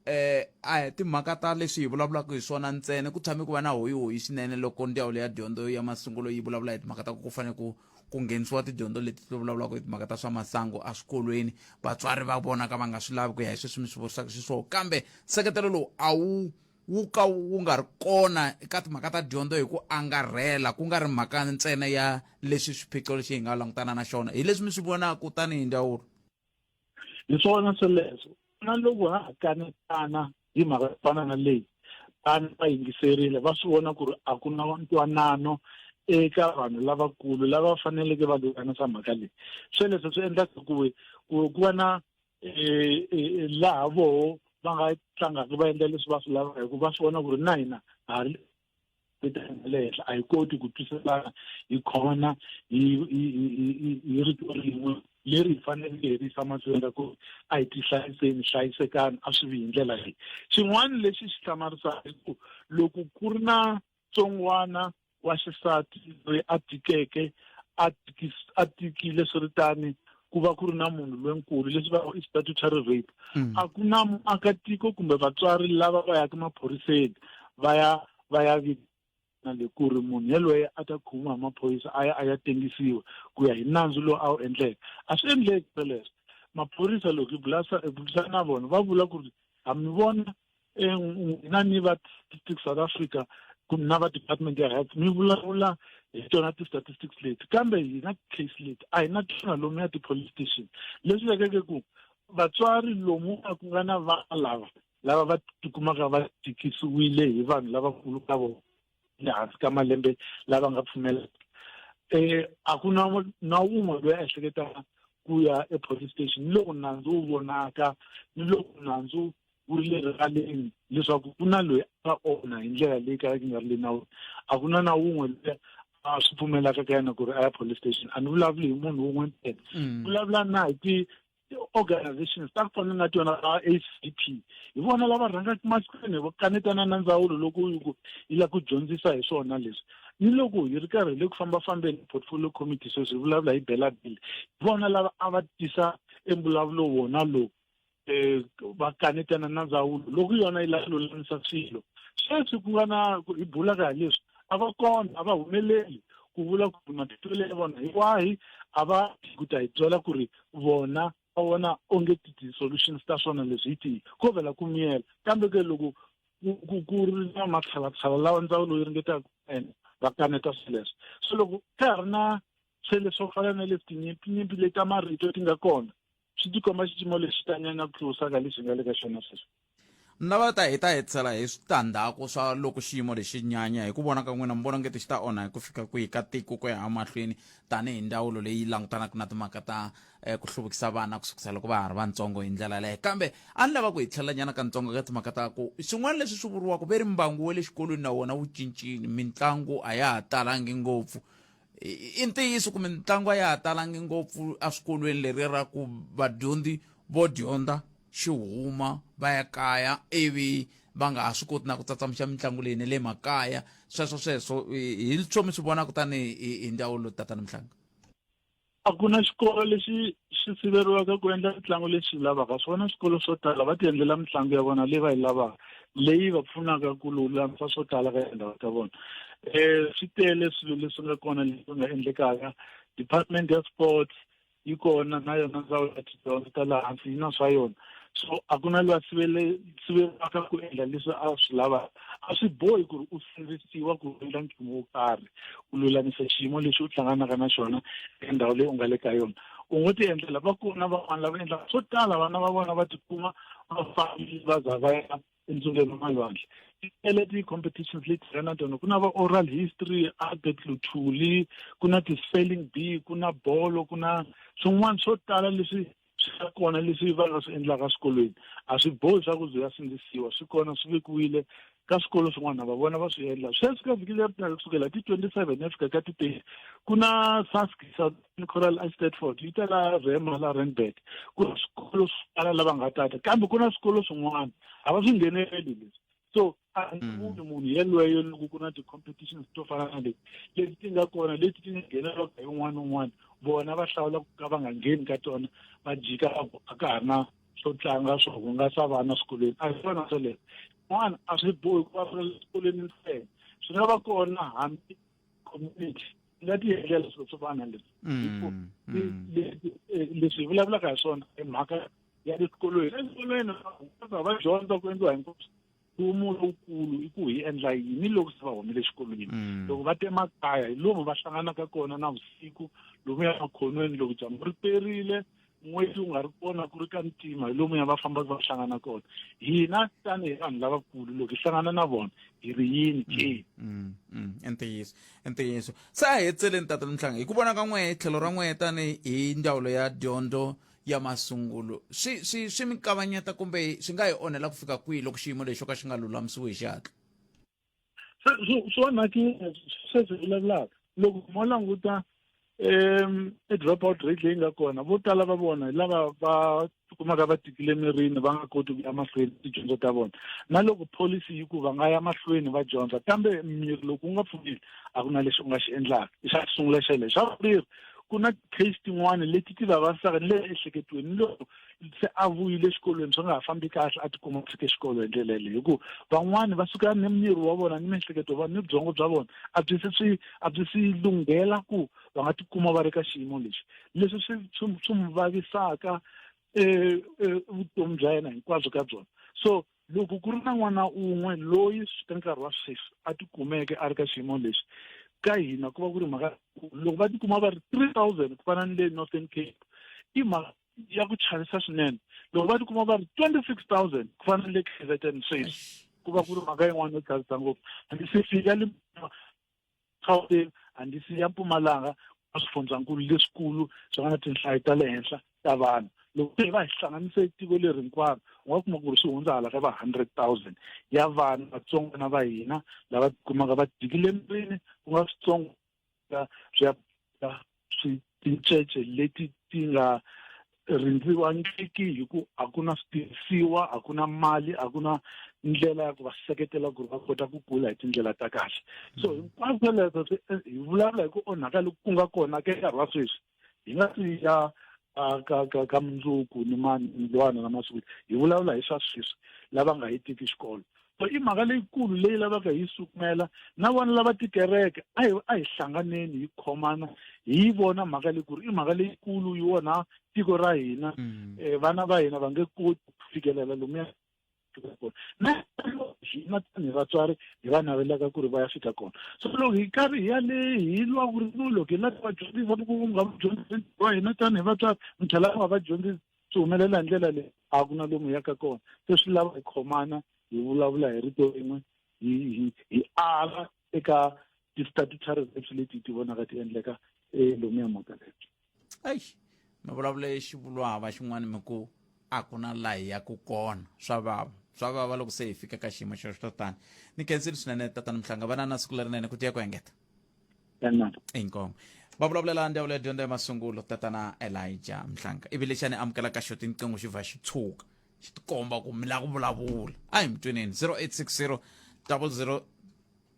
a hi timhaka ta leswi hi vulavulaka hi swona ntsena, ku tshame ku va na hoyihoyi swinene loko ndzawulo ya dyondzo ya masungulo yi vulavula hi timhaka ta ku ku fanele ku ku nghenisiwa tidyondzo leti ti vulavulaka hi timhaka ta swa masangu eswikolweni, vatswari va vonaka va nga swi lavi ku ya hi sweswi mi swi vurisaka xiswona, kambe nseketelo lowu a wu wu ka wu nga ri kona eka timhaka ta dyondzo hi ku angarhela, ku nga ri mhaka ntsena ya leswi swiphiqo lexi hi nga langutana na xona. Hi leswi mi swi vonaka tanihi ndzawulo? Hi swona sweleswo. Na loko ha ha kanetana hi mhaka yo fana na leyi, vana va yingiserile, va swi vona ku ri a ku na ntwanano eka vanhu lavakulu lava faneleke va lulamisa mhaka leyi. Sweleswo swi endlaka ku ku va na laha voho va nga tlangaka va endla leswi va swi lavaka, hikuva va swi vona ku ri na hina ha ri le henhla, a hi koti ku twiselana, hi khomana hi rito rin'we leri hi faneleke hi ri yisa mahlweni ra ku a hi tihlayiseni, hlayisekani, a swi vi hi ndlela leyi. Xin'wana lexi xi hlamarisaka i ku loko ku ri na tsongwana wa xisati loyi a tikeke, a tikile swiritani, ku va ku ri na munhu lonkulu, leswi va i statutory rape, a ku na muakatiko kumbe vatswari lava va yaka maphoriseni va ya va ya vitana le ku ri munhu yelweyo a ta khomiwa hi maphorisa a ya a ya tengisiwa ku ya hi nandzu lowu a wu endleke. A swi endleki sweleswo. Maphorisa loko hi burisana na vona va vula ku ri ha mi vona n'wina ni va Statistics South Africa kumbe na va Department ya Health mi vulavula hi tona ti-statistics leti, kambe hina case leti a hi na tona lomu ya ti-police station. Leswi vekeke ku vatswari lomu a ku nga na vana lava lava va tikumaka va tikisiwile hi vanhu lavakulu ka vona le hansi ka malembe lava nga pfumelaka, a ku na na wun'we loyi a ehleketaka ku ya epolice station ni loko nandzu wu vonaka, ni loko nandzu wu ri le rivaleni leswaku ku na loyi a nga onha hi ndlela leyi ka yi nga ri le nawini. A ku na na wun'we loyi a swi pfumelaka ka yena ku ri a ya police station. A ni vulavuli hi munhu wun'we ntsena, vulavula na hi ti organizations ta ku fana na tona va ACP, hi vona lava rhangaka mahlweni va kanetana na ndzawulo loko yi ku yi lava ku dyondzisa hi swona leswi. Ni loko hi ri karhi hi le ku fambafambeni portfolio committee sweswi hi vulavula hi bela bill, hi vona lava a va tisa e mbulavulo wona lowu um va kanetana na ndzawulo loko yona yi lava lulamisa swilo. Sweswi ku nga na hi bulaka hi leswi a va kona, a va humeleli ku vula ku matitwelo ya vona hi wahi, a va ku ta hi byela ku ri vona va vona onge ti-solutions ta swona leswi hi tihi, ko vhela ku miyela. Kambe ke loko ku ri na matshalatshala lawa ndzawulo yi ringetaka ku endla, va kaneta sweleswo. So loko ka ha ri na swilo swo fana na leswi, tinyimpiyimpi leti ta marito ti nga kona, swi tikomba xiyimo lexi ta nyanya ku tlurisa lexi nga le ka xona sweswi. Ni lava ta hi ta hetisela hi switandzhaku swa loko xiyimo lexi nyanya. Hi ku vona ka n'wina, mi vona ngeti xi ta onha hi ku fika kwihi ka tiko ku ya emahlweni, tanihi ndzawulo leyi langutanaka na timhaka ta ku hluvukisa vana ku sukisa loko va ha ri vantsongo hi ndlela yaleyo? Kambe a ni lava ku hi tlhela nyana kantsongo ka timhaka ta ku swin'wana leswi swi vuriwaka ve ri mbangu wa le xikolweni na wona wu cincile, mitlangu a ya ha talangi ngopfu. I ntiyiso ku mitlangu a ya ha talangi ngopfu eswikolweni, leri ra ku vadyondzi vo dyondza xi huma va ya kaya ivi va nga ha swi koti na ku tsatsamuxa mitlangu leyi ne le makaya, sweswo sweswo hi swo mi swi vonaka tanihi hi ndzawulo, tatana Mhlanga? A ku na xikolo lexi xi siveriwaka ku endla mitlangu lexi lavaka swona. Swikolo swo tala va ti endlela mitlangu ya vona leyi va yi lavaka, leyi va pfunaka ku lulamisa swo tala ka tindhawu ta vona. Swi tele swilo leswi nga kona leswi nga endlekaka. Department ya sports yi kona na yona, ndzawulo ya tidyondzo ta le hansi yi na swa yona. So a ku na loyi a siveriwaka ku endla leswi a swi lavaka. A swi bohi ku ri u sindzisiwa ku endla nchumu wo karhi ku lulamisa xiyimo lexi u hlanganaka na xona eka ndhawu leyi u nga le ka yona. U ngo ti endlela. Va kona van'wana lava endlaka swo tala, vana va vona va tikuma va fambile va za va ya entsungeni wa malwandle. Ti tele ti-competitions leti nga na tona, ku na va oral history, Albert Luthuli, ku na ti-spelling bee, ku na bolo, ku na swin'wana swo tala leswi swi nga kona leswi va nga swi endlaka swikolweni. A swi bohi swa ku byi ya sindzisiwa, swi kona, swi vekiwile ka swikolo swin'wana, va vona va swi endla. Sweswi ka vhiki leri taka, kusukela ti 27 ya fika ka ti 30, ku na SASC, Southern Choral Eisteddfod, yi ta la Rema la Randburg. Ku na swikolo swo tala lava nga tata, kambe ku na swikolo swin'wana a va swi ngheneleli leswi. So a ni vuli munhu yelweyo loko ku na ti-competitions to fana na leti leti ti nga kona, leti ti nga nghenelaka hi un'wana na un'wana, vona va hlawula ku ka va nga ngheni ka tona, va jika va ku a ka ha ri na swo tlanga swo hungasa vana swikolweni. A hi swona swoleswo. N'wana a swi bohi ku va swikolweni ntsena, swi nga va kona hambi community nga ti endlela swilo swo fana na leswi. Leswi hi vulavulaka hi swona i mhaka ya le swikolweni. Eswikolweni va dyondza ku endliwa hinkwaswo. Nchumu lowukulu i ku hi endla yini loko se va humile exikolweni, loko va te makaya, hi lomu va hlanganaka kona na vusiku, lomuya makhonweni loko dyambu ri perile, n'weti wu nga ri kona, ku ri ka ntima, hi lomuya va fambaka va hlangana kona. Hina tanihi vanhu lavakulu, loko hi hlangana na vona hi ri yini ke? I ntiyiso, i ntiyiso. Se a hi hetseleni, tata Mhlanga, hi ku vona ka n'wehe, tlhelo ra n'wehe tanihi hi ndzawulo ya dyondzo ya masungulo, swi swi swi mi kavanyeta kumbe swi nga hi onhela ku fika kwihi loko xiyimo lexi xo ka xi nga lulamisiwi hi xihatla? Swi onhakile sweswi hi vulavulaka. Loko mo languta i drop out rate leyi nga kona, vo tala va vona hi lava va tikumaka va tikile mirini, va nga koti ku ya mahlweni tidyondzo ta vona. Na loko policy yi ku va nga ya mahlweni va dyondza, kambe miri loko wu nga pfumeli, a ku na lexi u nga xi endlaka. I xa sungula xelexo. Xa vumbirhi, ku na case tin'wani leti ti vavisaka ni le ehleketweni, ni loko se a vuyile exikolweni swi nga ha fambi kahle, a tikuma a tshike xikolo hi ndlela yeleyo, hi ku van'wani va suka ni miri wa vona ni miehleketo va ni byongo bya vona a byi se swi a byi si lunghela ku va nga tikuma va ri ka xiyimo lexi, leswi swi swi swi n'wi vavisaka vutomi bya yena hinkwabyo ka byona. So loko ku ri na n'wana un'we loyi ka nkarhi wa sweswi a tikumeke a ri ka xiyimo lexi, ka hina ku va ku ri mhaka. Loko va tikuma va ri 3000 ku fana ni le Northern Cape, i mhaka ya ku chavisa swinene. Loko va tikuma va ri 26 000 ku fana ni le KZN sweswi, ku va ku ri mhaka yin'wana yo chavisa ngopfu. Hambi se fika le Gauteng, hambi si ya Mpumalanga, swifundzankulu leswikulu swi nga na tinhlayo ta le henhla ta vanhu, loko se va hi hlanganise tiko leri hinkwaro, u nga kuma ku ri swi hundza hala ka va 100 000 ya vana vatsongwana va hina lava tikumaka va jikile mirini, ku nga switsongo swi ya swi tincece leti ti nga rindziwangiki hi ku a ku na switirhisiwa a ku na mali a ku na ndlela ya ku va seketela ku ri va kota ku kula hi tindlela ta kahle so hinkwaswo leswo hi vulavula hi ku onhaka loku ku nga kona ka nkarhi wa sweswi hi nga si ya ka ka ka mundzuku ni mandlwana na masiku hi vulavula hi swa sweswi lava nga hetiki xikolo so i mhaka leyikulu leyi lavaka hi sukumela na vona lava tikereke a hi a hi hlanganeni hi khomana hi yi vona mhaka leyi ku ri i mhaka leyikulu yi onha tiko ra hina mm. eh, vana va hina va nge koti ku fikelela lomuya fika kona na hina tanihi vatswari hi va navelaka ku ri va ya fika kona so loko hi karhi hi ya le hi lwa ku ri no loko hi lava va dyondzisa loko u nga va dyondzisi wa hina tanihi vatswari mi tlhela u nga va dyondzisi swi humelela hi ndlela leyi a ku na lomu hi yaka kona se swi lava hi khomana hi vulavula hi rito rin'we hi hi hi ala eka ti-statutory rapes leti hi ti vonaka ti endleka lomuya mhaka leyi eish mi vulavule xivulwava xin'wana mi ku a ku na laha hi yaku kona swa vava swa vava loko se hi fika ka xiyimo xexo to tani ni khensile swinene tatana mhlanga vana na siku lerinene ku tiya ku engeta inkomo va vulavulela ndzawulo ya dyondzo ya masungulo tatana elijah mhlanga ivi lexi a ni amukelaka xo tinqingho xi vha xi tshuka xi tikomba ku mi lava ku vulavula a hi mi tweneni 0860 00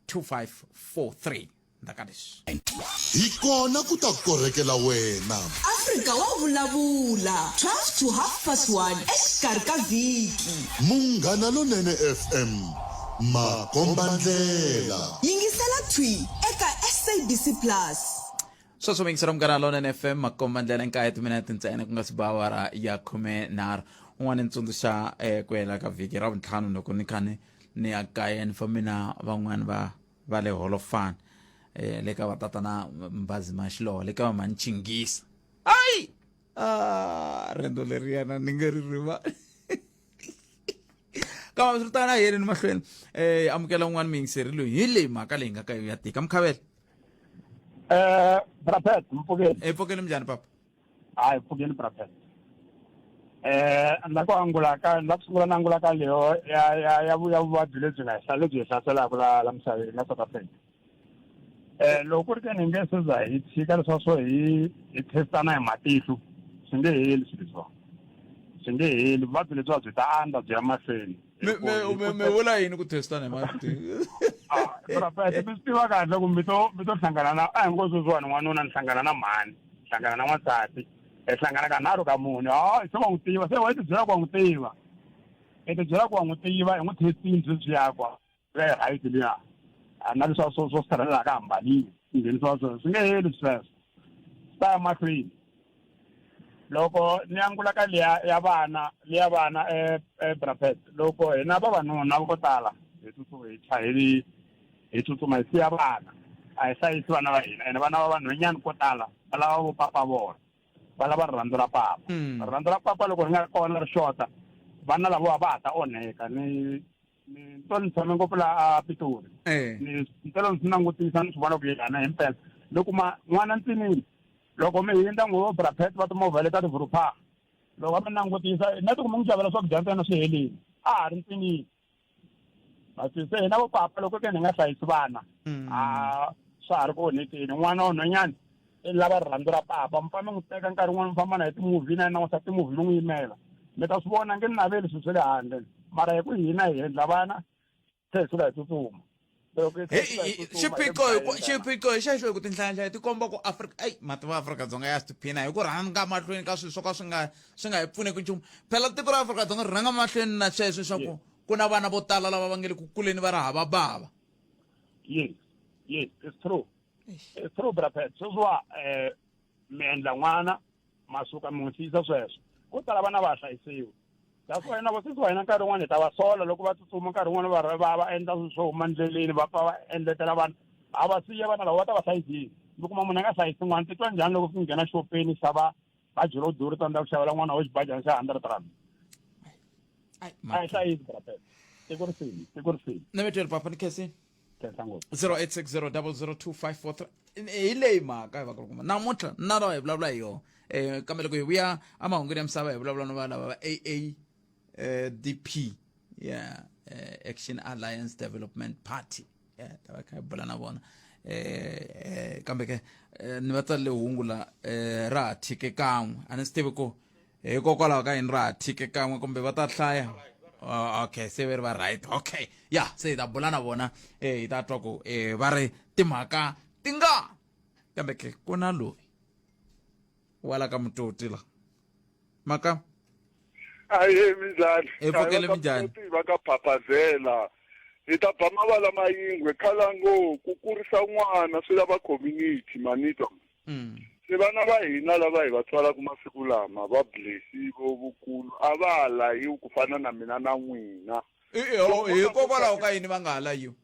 2543 ndzhaka leswi hi kona ku ta korhekela wena Afrika wa vulavula 12 to half past 1 exikarhi ka vhiki. Munghana Lonene FM makombandlela Yingisela thwi eka SABC Plus. Sweswo mi yingisela Munghana Lonene FM makombandlela nkaye timinete ntsena ku nga si ba awara ya 13 un'wana ni tsundzuxa eh, ku hela ka vhiki ra vuntlhanu loko ni kha ni ni ya kaya ni fambe na van'wani va va le holofani eh, le ka vatatana mbazi maxiloho le ka vamhani chingisa ayi ah, riendzo leriyana ni nge ri rivali kambe swi ri tano a hi yeleni mahlweni eh amukela un'wana muyingiseri loyi hi leyi mhaka leyi nga ka yo ya tika mukhavela Eh, Brapet, mpfukeni. e pfukeni minjhani papa Hayi, pfukeni Brapet. Eh, na ku angula ka na ku sungula na angula ka leyo ya ya ya ya vuvabyi lebyi nga hi lebyi hi hlaselaka la la misaveni la South Africa. Eh, loko ku ri ke ni nge se za hi tshika leswa swo hi hi testana hi matihlo swi nge heli swilo leswiwa swi nge heli vuvabyi lebyiwa byi ta andza byi ya mahlweni mi vula yini ku testana hi matihlo ah, mi swi tiva kahle ku mi to mi to hlangana na a hi ngo sweswiwani n'wanuna ni hlangana na mhani hlangana na n'wansati hi hlangana ka nharhu ka mune ha se wa n'wi tiva se wa ti byela ku wa n'wi tiva i ti byela ku wa n'wi tiva hi n'wi testini sweswiya kwa le right liya a na leswa swo swo sirhelela ka hambanile nghenisiwa sweswo swi nge heli sweswo swi ta ya mahlweni loko ni angula ka liya ya vana liya vana e e brapet loko hina vavanuna vo tala hi tsutsuma hi chayeli hi tsutsuma hi siya vana a hi hlayisi vana va hina ene vana va vanhwanyana ko tala va lava vo papa vona va lava rirhandzu ra papa mm. rirhandzu ra papa loko ri nga ri kona ri xota vana lavowa va ha ta onheka ni ni to ni tshame ngopfu laha a pitori eh. ni ntelo ni swi langutisa ni swi vona ku yena himpela loko ma n'wana ntsinini loko mi hindza n'wi brapet va timovha leta tivhurupha loko va mi langutisa na ti ku mi n'wi xavela swakudya ntsena swi helile a ha ri ntsinini masi se hina vopapa loko ke ni nga hlayisi vana mm. a swa ha ri ku onhekeni n'wana wa nhwanyana i lava rirhandzu ra papa mi fane mi n'wi teka nkarhi wun'wana mi famba na hi timovhi na yena n'wisa timovhi mi n'wi yimela mi ta swi vona nge ni naveli swilo swa le handle mara hi ku hina hi endla vana se hi suka hi tsutsuma xiphiqo xiphiqo hi xexo hi ku tinhlayanhlaya ti komba ku afrika eyi mati va Afrika-Dzonga ya swi tiphina hi ku rhanga mahlweni ka swilo swo ka swi nga swi nga hi pfuneki nchumu phela tiko ra Afrika-Dzonga ri rhanga mahlweni na sweswo swa ku ku na vana vo tala lava va nge le ku kuleni va ri hava bava yes yes it's true it's true brapet sweswiwa um mi endla n'wana ma suka mi n'wi siyisa sweswo ko tala vana va hlayisiwi that's why na vasesi wa hina nkarhi wun'wana hi ta va sola loko va tsutsuma nkarhi wun'wana va va va endla swilo swo huma ndleleni va pfa va endletela vana a va siya vana lava va ta va hlayisile mi kuma munhu a nga hlayisi n'wana titwa njhani loko ku nghena xopeni xava baji ro durha tsandzeka ku xavela n'wana wa xibajana xa hundred rand a yi hlayisi brapet tiko ri fini tiko ri fini ni mi tweli papa ni khensini khensa ngopfu 0860002543 hi leyi mhaka hi vakulukumba namuntlha na lawa hi vulavula hi yona um kambe loko hi vuya emahungwini ya misava hi vulavula na va lava va aa dp yeah action alliance development party yeah ta va kha hi bula na vona eh kambe ke ni va tsalele hungu la ra ha thike kan'we a ni swi tivi ku Hikokwalaho ka yini ra ha thike kan'we kumbe va ta hlaya? Oh, okay, se ve ri va right. Okay, ya se hi ta bula na vona, hi ta twa ku va ri timhaka ti nga kambe ke ku na loyi wala ka mutoti la maka. Aye, minjhani? Hi pfukele, minjhani? Va ka Phaphazela hi ta ba mavala mayingwe khala ngo ku kurisa n'wana swi lava community manitwa. Se vana va hina lava hi va tswalaka masiku lama va blessi vo vukulu a va ha layiwi ku fana na mina na n'wina. Hikokwalaho ka yini va nga ha layiwi?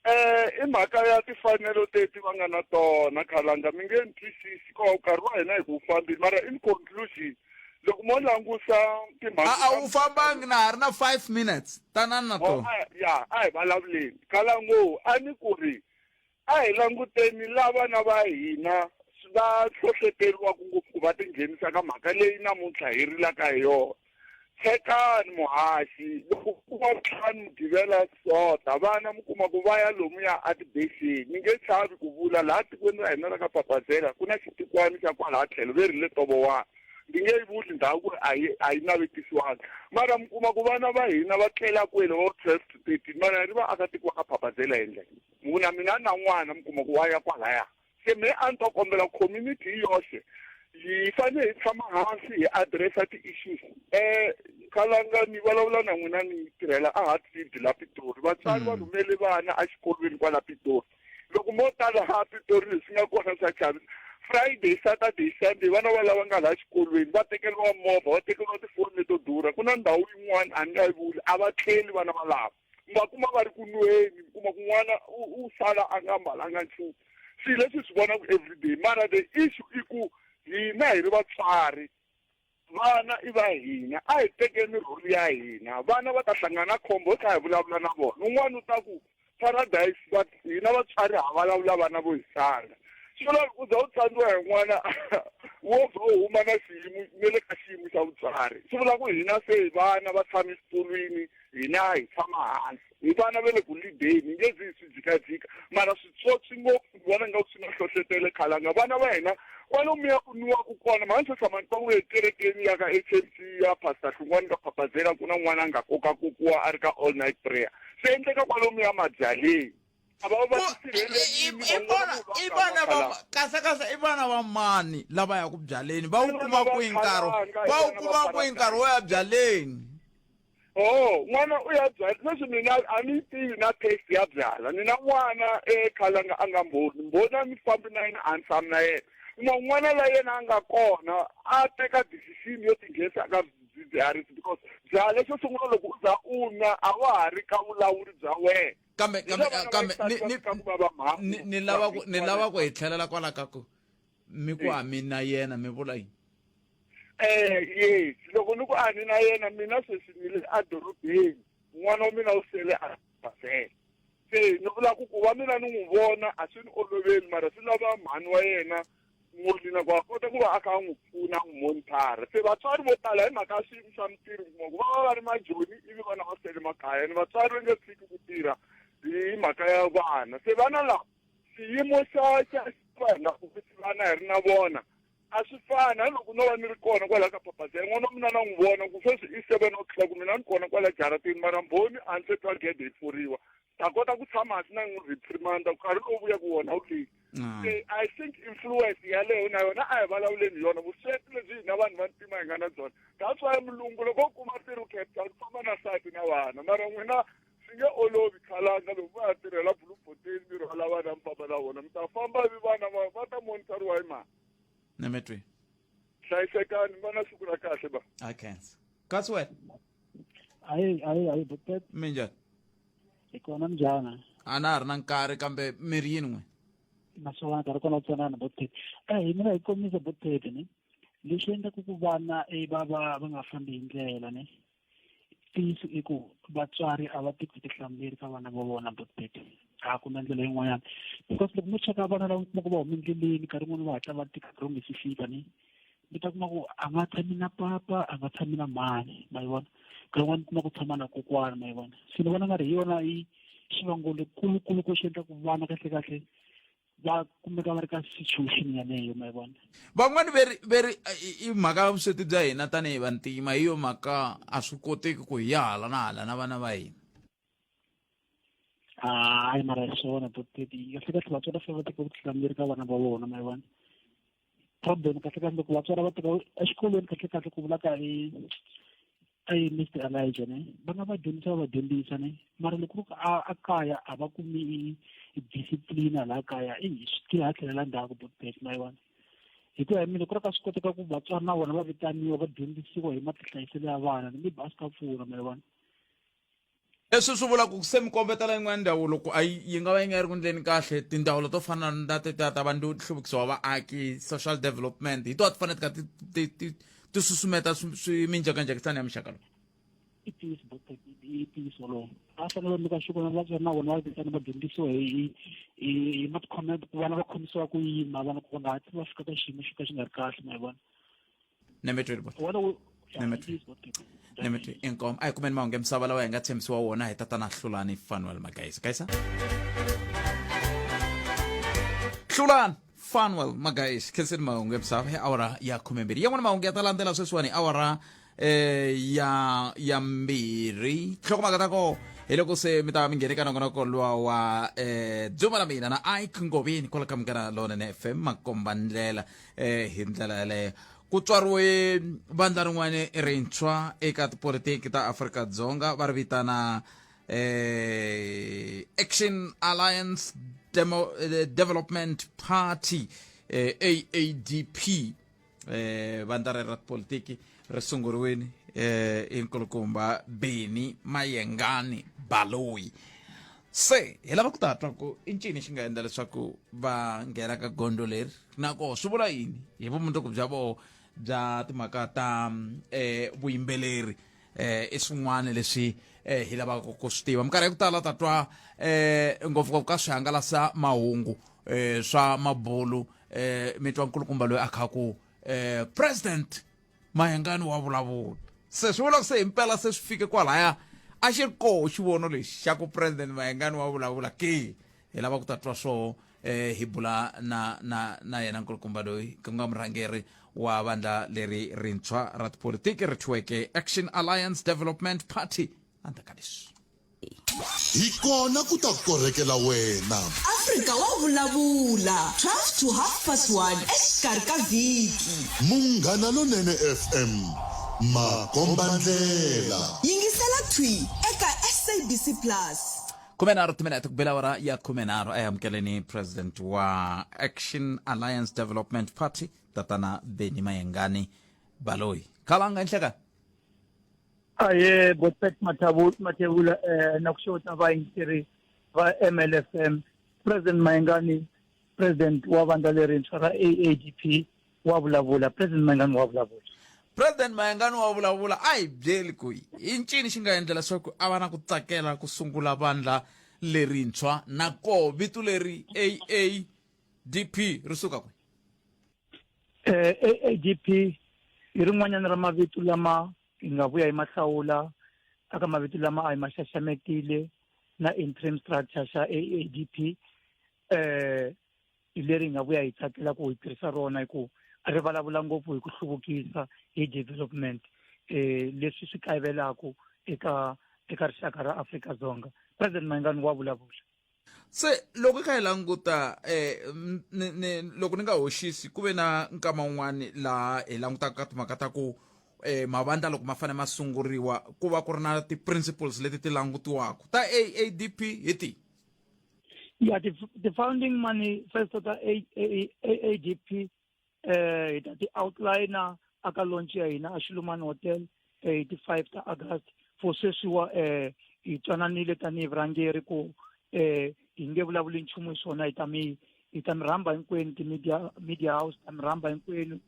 I mhaka ya timfanelo teti va nga na tona, khalanga mi nge ni twisisi ko nkarhi wa hina hi ku fambile, mara in conclusion loko mo langusa timhaka A wu fambangi, na ha ri na 5 minutes, tanani na tona. Ya, a hi vulavuleni khalango, a ni ku ri a hi languteni lava na va hina va hlohleteriwaka ngopfu ku va tinghenisa ka mhaka leyi namuntlha hi rilaka hi yona. Chekani muhaxi, loko ku kuma ntlhanu Mugqivela Sonta, vana mi kuma ku va ya lomuya atibexeni. Ni nge chavi ku vula laha tikweni ra hina ra ka Papazela ku na xitikwani xa kwalaha tlhelo ve ri le Tobowana. Ndzi nge yi vuli ndhawu ku ri a yi a yi navetisiwanga, mara mi kuma ku vana va hina va tlela kwele vo 12 to 13, mara hi ri vaakatiko va ka Papazela hi ndlela. Mi ku na mina na n'wana mi kuma ku wa ya kwalaya. Se me a ni ta kombela community hi yoxe yi fanele hi tshama hansi hi addressa ti-issues. Khalanga ni vulavula na n'wina ni tirhela a Hatfield la Pitori. Vatswari va rhumele vana exikolweni kwala Pitori. Loko mo ta laha Pitori leswi nga kona swa chavisa. Friday, Saturday, Sunday vana va lava nga laha xikolweni va tekeriwa movha, va tekeriwa tifoni leto durha. Ku na ndhawu yin'wana a ni nga yi vuli, a va tlheli vana valava. Va kuma va ri ku nweni, mi kuma ku n'wana u sala a nga mbalanga nchumu. Swilo leswi swi vonaka everyday, mara the issue i ku hina hi ri vatswari, vana i va hina, a hi tekeni role ya hina. Vana va ta hlangana na khombo hi kha hi vulavula na vona. Un'wana u ta ku paradise, but hina vatswari ha vulavula vana vo hi sala. Swi vula ku u za u tsandziwa hi n'wana wo vha u huma na xiyimo na le ka xiyimo xa vutswari. Swi vula ku hina se vana va tshame xitulwini, hina hi tshama hansi. Hi vana va le ku lideni, hi nge zi swi jikajika, mara switsotsi ngopfu ni vona ingaku swi na hlohletelo khalanga vana va hina kwalomuya ku nwiwaka kona. Mhani swo tshama ni twa ku ekerekeni ya ka HMC ya Pastor Hlungwani ka Phaphazela ku na n'wana a nga koka kokiwa a ri ka all night prayer, swi endleka kwalomuya mabyaleni. A va va tisirhelelini, van'wana vo I vana va kahle kahle, i vana va mani lava yaku byaleni? Va wu kuma kwihi nkarhi? Va wu kuma kwihi nkarhi wo ya byaleni? Oh, n'wana u ya byala. Leswi mina a ni yi tivi na taste ya byala. Ni na n'wana ekhalanga a nga mbhoni. Mbhoni a ni fambi na yena, a ni tshami na yena. Kuma n'wana la yena a nga kona a teka decision yo tinghenisa ka swidzidziharisi, because byala xo sungula loko u za u nwa a wa ha ri ka vulawuri bya wena. Kambe kambe kambe ni ni ni lava ku ni lava ku hi tlhelela kwala ka ku mi ku a mi na yena, mi vula yini? Yes, loko ni ku a ni na yena, mina sweswi ni le edorobeni, n'wana wa mina u sele a basela. Se ni vula ku ku va mina ni n'wi vona a swi ni oloveli, mara swi lava mhani wa yena Molina ku a kota ku va a kha a n'wi pfuna, a n'wi monitor. Se vatswari vo tala hi mhaka ya xiyimo xa mintirho u kuma ku va va va ri majoni ivi vana va sele makaya, ene vatswari va nge tshiki ku tirha hi mhaka ya vana. Se vana lava xiyimo xa xa va hi nga kurisi vana hi ri na vona a swi fani na loko no va ni ri kona kwala ka Phaphazela. N'wana wa mina na n'wi vona ku sweswi i 7 o'clock, mina ni kona kwala jaratini, mara mbhoni a ni se twa gede yi pfuriwa, ta kota ku tshama hansi na n'wi reprimanda nkarhi lowu vuyaka wona wu late. Se I think influence yaleyo na yona a hi vulavuleni hi yona, vusweti lebyi hina vanhu va ntima hi nga na byona. That's why mulungu loko u kuma ntirho capital u famba na nsati na vana, mara n'wina swi nge olovi khalanga loko va ya tirhela Bloemfontein mi rhwala vana mi famba na vona, mi ta famba vi vana va va ta monitoriwa hi mani? Nemetwe. Hlayisekani, mi va na siku ra kahle ba. I can't. Kasi wena? Ayi ayi ayi butet. Minjhani? Hi kona, minjhani? A na ha ri na nkarhi, kambe miri yini n'we? Naswona nkarhi kona tsanana butet. Hi mina hi komisa butet ni. Leswi endlaka ku vana va va va nga fambi hi ndlela ni. Ntiyiso i ku vatswari a va teki vutihlamuleri ka vana va vona butet. A ku na ndlela yin'wanyana, because loko mo cheka vana lava kuma ku va hume endleleni nkarhi wun'wani va hatla va tika nkarhi wu nge se fika ni. Mi ta kuma ku a nga tshami na papa, a nga tshami na mhani, ma yi vona. Nkarhi wun'wani kuma ku tshama na kokwana, ma yi vona. Se ni vona nga ri hi yona yi xivangelo kulukulu ku xi endla ku vana kahle kahle Va kumeka va ri ka situation yaleyo, ma yi vona. Van'wani ve ri ve ri i mhaka ya vusweti bya hina tanihi vantima, hi yo mhaka a swi koteki ku hi ya hala na hala na vana va hina. Hayi, mara hi swona boteti, kahle kahle vatswari va fanele va teka vutihlamuleri ka vana va vona, ma yi vona. Problem kahle kahle loko vatswari va teka exikolweni, kahle kahle ku vula ka i a yi Mr Elijah ne, va nga va dyondzisa, va va dyondzisa ne, mara loko ku ri a a kaya a va kumi discipline laha kaya, i swi tiva ha tlhelela ndzhaku boteti, ma yi vona. Hi ku ya hi mina, ku ri ka swi koteka ku vatswari na vona va vitaniwa, va dyondzisiwa hi matihlayiselo ya vana, maybe a swi ta pfuna, ma yi vona. Leswi swi vula ku se mi kombetela yin'wana ndzawulo ku a yi nga va yi nga ri ku ndleni kahle, tindzawulo to fana na tetiya ta va nhluvukiso wa vaaki, social development, hi tona ti fanele ti kha ti ti ti ti susumeta swi minjhekanjhekisano ya muxaka lowu. I ntiyiso, i ntiyiso lowu. Va fanele va nyika xikolo, vatswari na vona va vitana, va dyondzisiwa hi matikhomelo, ku vana va khomisiwa ku yini, vana ku va nga hatli va fika ka xiyimo xo ka xi nga ri kahle, ma yi vona. Nemetweni bo nemetweni nemetweni, inkomo. A hi kumeni mahungu ya misava lawa hi nga tshembisiwa wona hi tatana Hlulani Fanuel Magaisa. Gaisa, Hlulani Fanuel Magaisa, khenseni. Mahungu ya misava hi awara ya 12, yan'wana mahungu ya ta landzela sweswiwani hi awara ya 2. Nhlokomhaka ta koho hi loko se mi ta mi nghene ka nongonoko luwa wa dzuma la mina na Ike Ngovini kwala ka Munghana Lonene FM, makomba ndlela. Hi ndlela yaleyo ku tswariwe vandla rin'wana rintshwa eka tipolitiki ta Afrika-Dzonga, va ri vitana Action Alliance Development Party, AADP. Vandla rero ra tipolitiki ri sunguriwile i nkulukumba Benny Mayengani Baloyi. Se hi lava ku ta twa ku i ncini xi nga endla leswaku va nghena ka gondzo leri, na koho swi vula yini hi vumundzuku bya voho bya timhaka ta vuyimbeleri. I swin'wana leswi hi lavaka ku swi tiva. Minkarhi ya ku tala ta twa ngopfungopfu ka swihangalasa mahungu swa mabulu, mi twa nkulukumba loyi a kha ku president Mayengani wa vulavula. Se swi vula ku se himpela se swi fike kwalaya a xi ri koho xivono lexi xa ku president Mayengani wa vulavula ke? Hi lava ku ta twa swoho, hi bula na yena nkulukumba loyi ku nga murhangeri wa vandla leri rintshwa ra tipolitiki ri thyiweke Action Alliance Development Party endzhaku ka leswi. Hi kona ku ta korhekela wena. Afrika wa vulavula, 12 to half past 1 exikarhi ka vhiki. Munghana Lonene FM, makombandlela. Yingisela thwi eka SABC Plus. 13 timinete ku bela awara ya 13. A hi amukeleni president wa Action Alliance Development Party, tatana Benny Mayengani Baloyi. Khalanga, enhleka. Aye, Botpet Mathebula, na ku xeweta vayingiseri va MLFM. President Mayengani, president wa vandla lerintshwa ra AADP wa vulavula. President Mayengani wa vulavula. President Mayengani wa vulavula. A hi byeli ku i ncini xi nga endla leswaku a va na ku tsakela ku sungula vandla lerintshwa, na koho vito leri AADP ri suka kwihi? AADP hi rin'wanyana ra mavito lama hi nga vuya hi ma hlawula aka mavito lama a hi ma xaxametile na interim structure xa AADP. Hi leri hi nga vuya hi tsakela ku hi tirhisa rona hi ku ri vulavula ngopfu hi ku hluvukisa, hi development, leswi swi kayivelaku eka rixaka ra Afrika-Dzonga. President Mayengani wa vulavula. Se loko hi kha hi languta, ni loko ni nga hoxisi, ku ve na nkama wun'wani laha hi langutaka ka timhaka ta ku mavandla loko ma fanele ma sunguriwa ku va ku ri na ti-principles leti ti langutiwaka ta AADP, hi tihi? Ya, ti-founding manifesto ta AADP hi ta ti outliner aka launch ya hina a Xilumani Hotel hi ti 5 ta August. For sweswiwa hi twananile tanihi vurhangeri ku hi nge vulavuli nchumu hi swona. Hi ta mi rhamba hinkwenu ti-media media house, ta mi rhamba hinkwenu,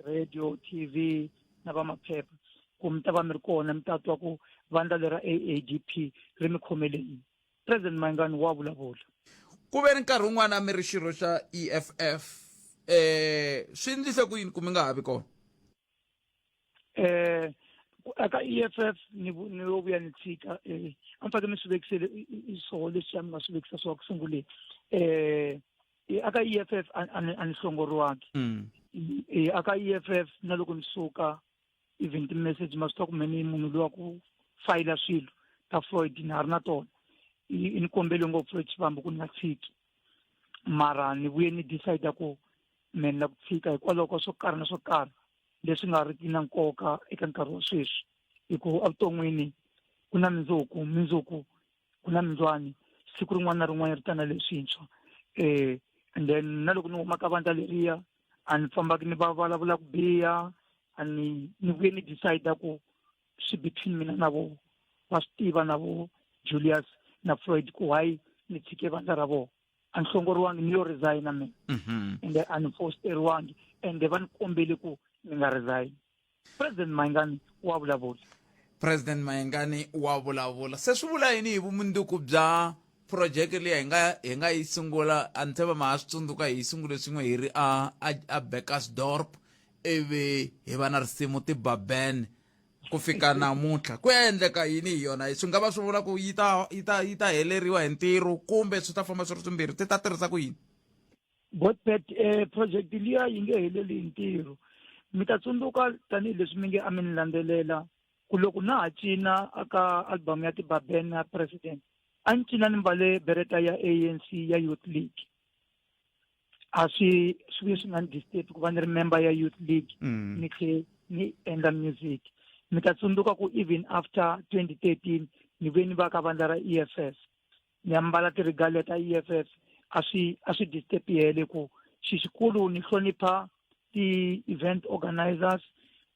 radio, TV na va maphepha, ku mi ta va mi ri kona, mi ta twa ku vandla lera AADP ri mi khomele yini. President Mayengani wa vulavula. Ku ve ni nkarhi wun'wana a mi ri xirho xa EFF, swi endlise ku yini ku mi nga ha vi kona? Eka EFF ni yo vuya ni tshika, a ni fanele mi swi vekisele i swoho leswiya mi nga swi vekisa swa ku sunguleni. Aka EFF a ni hlongoriwangi. Aka EFF na loko ni suka even ti-message ma swi tiva ku me ni munhu loyi wa ku fayila swilo ta Floyd na ha ri na tona. I ni kombele ngopfu Floyd Shivambu ku ni nga tshiki, mara ni vuye ni decide ku me ni la ku tshika hikwalaho ka swo karhi na swo karhi leswi nga riki na nkoka eka nkarhi wa sweswi. Hi ku evuton'wini ku na mindzuku, mindzuku ku na mindzwani, siku rin'wana na rin'wana ri ta na leswintshwa. And then na loko ni huma ka vandla leriya a ni fambaki ni va vulavula ku biha, a ni ni vuye ni decide ku swi between mina na voho, va swi tiva na vo Julius na Floyd ku why ni tshike vandla ra vona. A ni hlongoriwangi, ni yo resigna mina. Ende a ni fosteriwangi, ende va ni kombele ku ni nga resign. President Mayengani wa vulavula. President Mayengani wa vulavula. Se swi vula yini hi vumundzuku bya project liya hi nga yi sungula? A ni tshemba ma ha swi tsundzuka, hi yi sungule swin'we hi ri a Bekkersdorp, ivi hi va na risimu Tibaben ku fika namuntlha. Ku endleka yini hi yona? Swi nga va swi vula ku yi ta heleriwa hi ntirho, kumbe swi ta famba swi ri swimbirhi, ti ta tirhisa ku yini? Botbet, project liya yi nge heleli hi ntirho. Mi ta tsundzuka tanihileswi mi nge a mi ni landzelela ku loko na ha cina aka album ya Tibaben na President, a ni cina ni mbale bereta ya ANC ya Youth League. A swi vuye swi nga ni disturb ku va ni ri member ya Youth League. Ni tlhe ni endla music. Mi ta tsundzuka ku even after 2013 ni vuye ni va ka vandla ra EFF, ni ambala ti-regalia ta EFF. A swi disturb hele ku xixikulu ni hlonipha ti-event organizers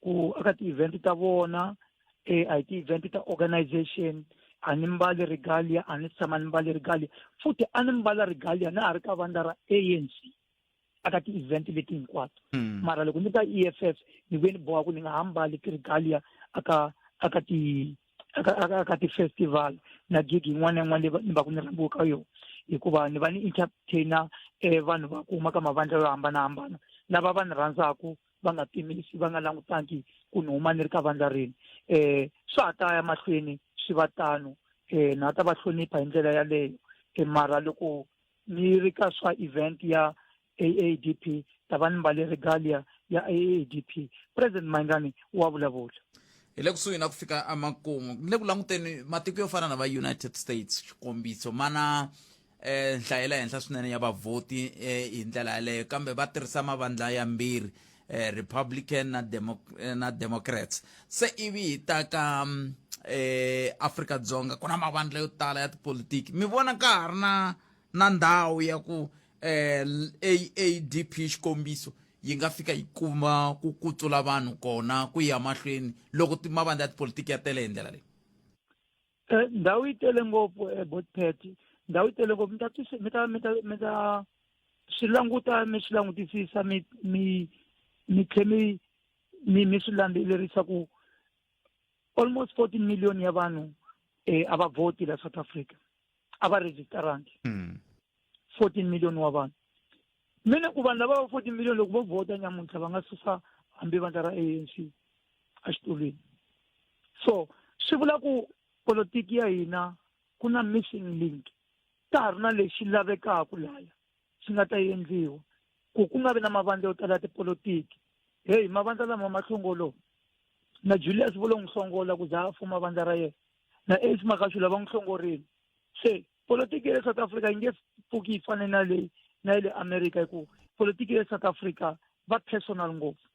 ku aka ti-event ta vona, a hi ti-event ta organization a ni mbali regalia, a ni tshama ni mbali regalia futhi. A ni mbala regalia na ha ri ka vandla ra ANC aka ti-event leti hinkwato. Mara loko ni ka EFF ni vuye ni boha ku ni nga ha mbali ti-regalia aka ti-festival na gig yin'wana na yin'wana leyi ni va ku ni rhambiwe ka yona, hikuva ni va ni entertainer vanhu va ku huma ka mavandla yo hambanahambana lava va ni rhandzaku, va nga pimisi, va nga langutangi ku ni huma ni ri ka vandla rini. Swa ha ta ya mahlweni swi va tano, na ta va hlonipha hi ndlela yaleyo. Mara loko ni ri ka swa event ya AADP, ta va ni mbale regalia ya AADP. President Mayengani wa vulavula. Hi le kusuhi na ku fika emakumu. Ni le ku languteni matiko yo fana na va United States, xikombiso, mana nhlayo ya le henhla swinene ya vavhoti hi ndlela yaleyo, kambe va tirhisa mavandla yambirhi, Republican na Democrats. Se ivi hi ta ka Afrika Dzonga, ku na mavandla yo tala ya tipolitiki. Mi vona ka ha ri na ndhawu ya ku AADP, xikombiso, yi nga fika yi kuma ku kutsula vanhu kona ku ya mahlweni loko mavandla ya tipolitiki ya tele hi ndlela leyi? Ndhawu yi tele ngopfu, Botpet, ndhawu yi tele ngopfu. Mi ta mi ta mi ta mi ta swi languta, mi swi langutisisa, mi tlhe mi swi landzelerisa ku almost 14 million ya vanhu a va vhoti la South Africa, a va registerangi. 14 million wa vanhu. Mina ku vanhu lava va 14 million loko vo vhota nyamuntlha va nga susa hambi vandla ra ANC exitulwini. So swi vula ku politiki ya hina ku na missing link, ka ha ri na lexi lavekaka laya xi nga ta endliwa ku ku nga vi na mavandla yo tala ya tipolotiki. Heyi, mavandla lama ma hlongolo na Julius vo lo n'wi hlongola ku za a fuma vandla ra yena, na Ace Magashule va n'wi hlongorile. Se politiki ya le South Africa yi nge pfuki yi fane na leyi na ya le America, hi ku politiki ya le South Africa va personal ngopfu.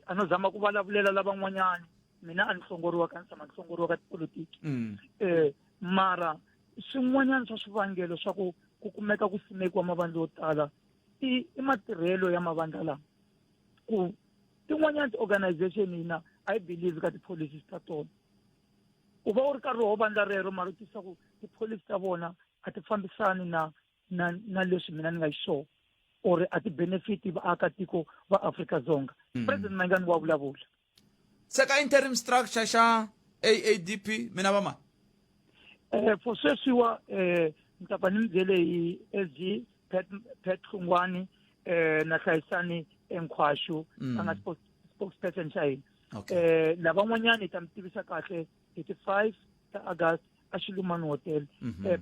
A no zama ku vulavulela lavan'wanyani, mina a ni hlongoriwa ka ni tshama ni hlongoriwa ka tipolotiki. Mara swin'wanyana swa swivangelo swa ku ku kumeka ku simekiwa mavandla yo tala i matirhelo ya mavandla lama, ku tin'wanyana ti-organization hina a yi believe ka ti-policies ta tona. U va u ri karhi wo vandla rero, mara u tisa ku tipholisi ta vona a ti fambisani na leswi mina ni nga xiswona, or a ti benefit vaakatiko va Afrika-Dzonga. President Mayengani wa vulavula. Se ka interim structure xa AADP mina va mani? For sweswiwa ni ta pfa ni mi byele hi SG Pat Hlungwani na Hlayisani Nkhwashu, a nga spokesperson xa hina. Lavan'wanyani hi ta mi tivisa kahle hi ti 5 ta August a Xilumani Hotel.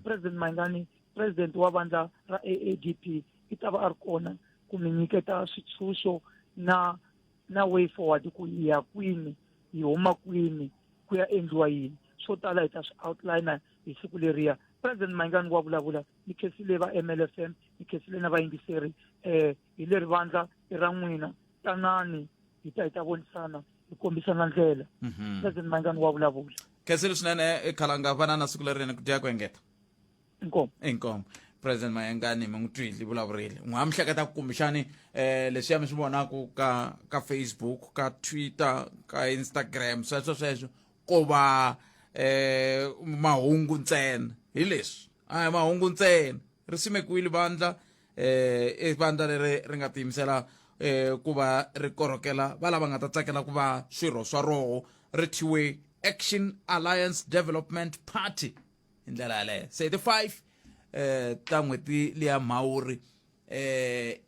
President Mayengani. President wa vandla ra AADP i ta va a ri kona ku mi nyiketa switshunxo na na way forward ku hi ya kwini hi huma kwini ku ya endliwa yini swo tala hi ta swi outliner hi siku leriya president mayingani wa vulavula ni khensile va mlfm ni khensile na vayingiseri um hi leri vandla i ra n'wina tanani hi ta hi ta vonisana hi kombisana ndlela mhm. president mayingani wa vulavula khensile swinene khalanga vana na siku lerinene ku dya ku engeta inkomo inkomo president mayengani mi n'wi twile vulavurile n'wi ha mi hleketa ku kumbexani eh leswiya mi swi vonaku ka ka facebook ka twitter ka instagram sweswo sweswo ko va eh mahungu ntsena hi leswi a hi mahungu ntsena ri simekiwile vandla eh i vandla leri ri nga tiyimisela eh ku va ri korhokela va lava nga ta tsakela ku va swirho swa roho ri thyiwe action alliance development party hi ndlela yaleyo se ti 5 eh ta n'hweti liya mhawuri eh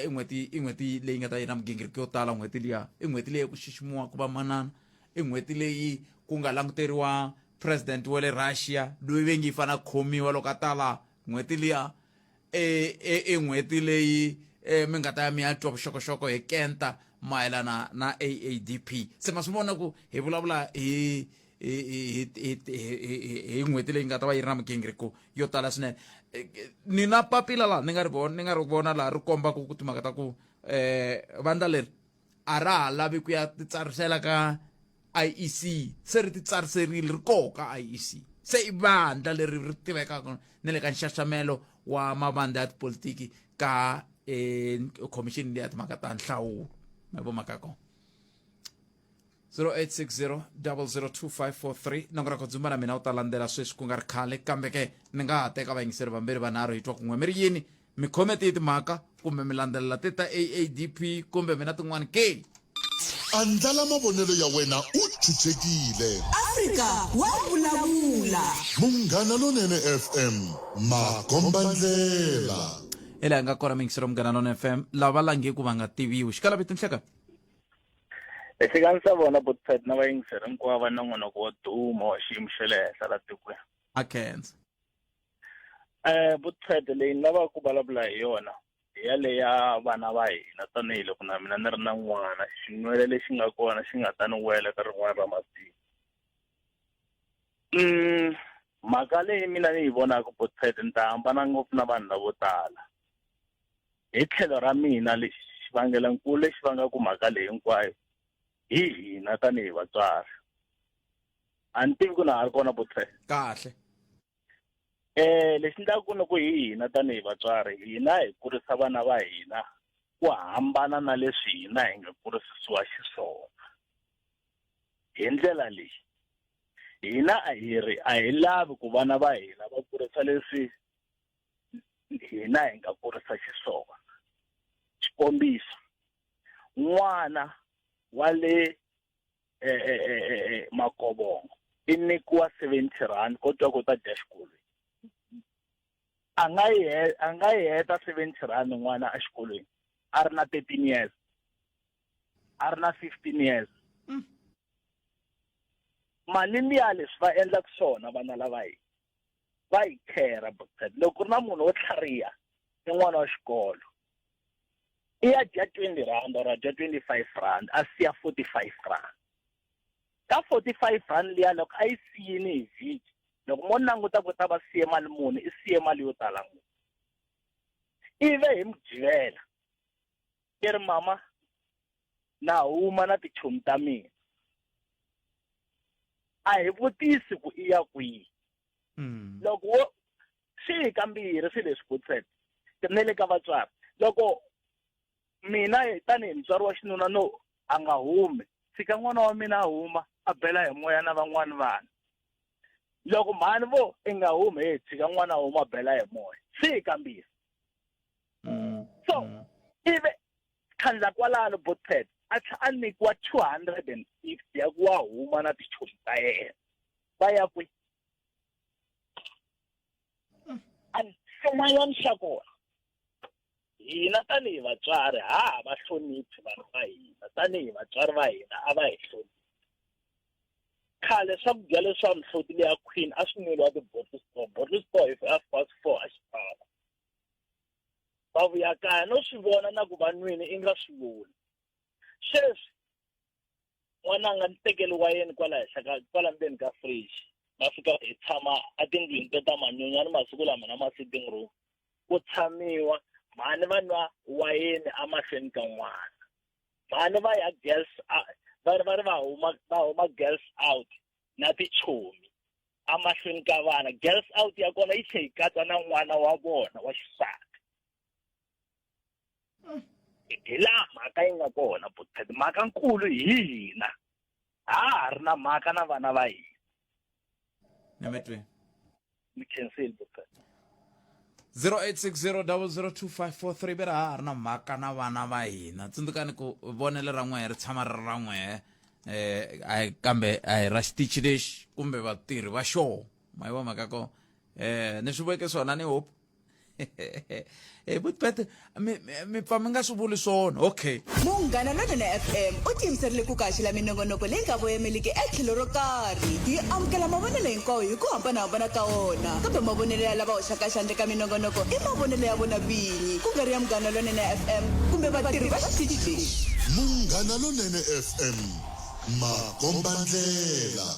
i n'hweti i n'hweti leyi nga ta yi na migingiriko yo tala n'hweti liya i n'hweti leyi ku xiximiwaka vamanana i n'hweti leyi ku nga languteriwa president wa le Russia loyi ve nge yi fana khomiwa loko a tala n'hweti liya i n'hweti leyi mi nga ta ya mi ya twa vuxokoxoko hi kenta mayelana na AADP se ma swi vona ku hi vulavula hi hi n'hweti leyi nga ta va yi ri na migingiriko yo tala swinene ni na papila laha ni nga ri vona ni nga ri vona laha ri kombaka ku timhaka ta ku um vandla leri a ra ha lavi ku ya titsarisela ka IEC se ri titsariserile ri koho ka IEC se i vandla leri ri tivekaka na le ka nxaxamelo wa mavandla ya tipolitiki ka um khomixini leya timhaka ta nhlawulo ma vo mhaka kona 0860 002543 nongo ra khodzumba na mina u ta landzela sweswi ku nga ri khale kambe ke ni nga ha teka vayingiseri vambirhi vanharhu hi twa kun'we mi ri yini mi khome tihi timhaka kumbe mi landzelela ti ta aadp kumbe mina tin'wana ke Andlala mavonelo ya wena u chuchekile. Afrika wa vulavula. Munghana Lonene FM, makombandlela. hi laha hi nga kona miyingiseri Munghana Lonene FM lava langeku va nga tiviwi xikala vito nhleka Exikan'we sa vona Botpet na vayingiseri hinkwavo va nongonoko wo duma wa xiyimo xa le henhla la tikweni. A khensa. Botpet leyi ni lavaka ku vulavula hi yona hi yaleya vana va hina tanihiloko na mina ni ri na n'wana xinwele lexi nga kona xi nga ta ni wela ka rin'wana ra masiku. Mhaka leyi mina ni yi vonaka Botpet ni ta hambana ngopfu na vanhu lavo tala. Hi tlhelo ra mina lexi xivangelonkulu lexi vangaka mhaka leyi hinkwayo hi hina tanihi vatswari. A ni tivi ku na ha ri kona Botpet. Kahle. Lexi endlaka ku ni ku hi hina tanihi vatswari hina hi kurisa vana va hina ku hambana na leswi hina hi nga kurisisiwa xiswona. Hi ndlela leyi hina a hi ri a hi lavi ku vana va hina va kurisa leswi hina hi nga kurisa xiswona. Xikombiso, n'wana wa le Makovongo i nyikiwa 70 rand ko twa ku ta dya xikolweni. A nga yi a nga yi heta 70 rand n'wana exikolweni a ri na 13 years, a ri na 15 years. Mali liya leswi va endlaka swona vana lava hina va yi khera Botpet. Loko ku ri na munhu wo tlhariha i n'wana wa xikolo i ya dya 20 rand or a dya 25 rand a siya 45 rand. Ka 45 rand liya loko a yi siyini hi vhiki loko mo languta ku ta va siye mali muni i siye mali yo tala ngopfu. Ive hi Mugqivela i ri mama na huma na tichomi ta mina. A hi vutisi ku i ya kwihi. Loko wo swi hi kambirhi swilo leswi Botpet na le ka vatswari. Loko mina tanihi mutswari wa xinuna no a nga humi tshika n'wana wa mina a huma a bela hi moya na van'wani vana. Loko mhani vo i nga humi he tshika n'wana a huma a bela hi moya swi hi kambirhi. So ive khandla kwalano Botpet a tlhela a nyikiwa 250 ya ku wa huma na tichomi ta yena va ya kwihi? And xin'wanyana xa kona hina tanihi vatswari ha ha va hloniphi vanhu va hina tanihi vatswari va hina a va hi hloniphi. Khale swakudya leswa mihloti leya queen a swi nweliwa ti-bottle store. Bottle store hi half past 4 a xi pfala. Va vuya kaya no swi vona na ku va nwini i nga swi voni. Sweswi n'wananga ni tekeli wayeni kwala henhla ka kwala ndzeni ka fridge va fika hi tshama etindlwini te ta manyunyani masiku lama na ma-sitting room ku tshamiwa mhani va nwa wayeni emahlweni ka n'wana mhani va ya girls va ri va ri va huma va huma girls out na tichomi emahlweni ka vana girls out ya kona yi tlhe yi katsa na n'wana wa vona wa xisati hi laha mhaka yi nga kona butpet mhaka nkulu hi hina ha ha ri na mhaka na vana va hina Nyametweni. ni khensile butpet 0860002543 ve ra ha ha ri na mhaka na vana va hina tsundzukani ku vonelo ra n'wehe ri tshama ri ri ra n'wehe eh a hi kambe a hi ra xitichi lexi kumbe vatirhi va xoho ma yi va mhaka ko eh ni swi veke swona ni hope Eh, butpet mi mi pfa mi nga swi vuli swona okay Munghana Lonene FM u tiyimiserile ku kaxela minongonoko leyi nga voyameliki etlhelo ro karhi. Yi amukela mavonelo hinkwawo hi ku hambanahambana ka wona, kambe mavonelo ya lava hoxaka xandla eka minongonoko i mavonelo ya vona vinyi, ku nga ri ya Munghana Lonene FM kumbe vatirhi va xitichi lexi. Munghana Lonene FM, makombandlela.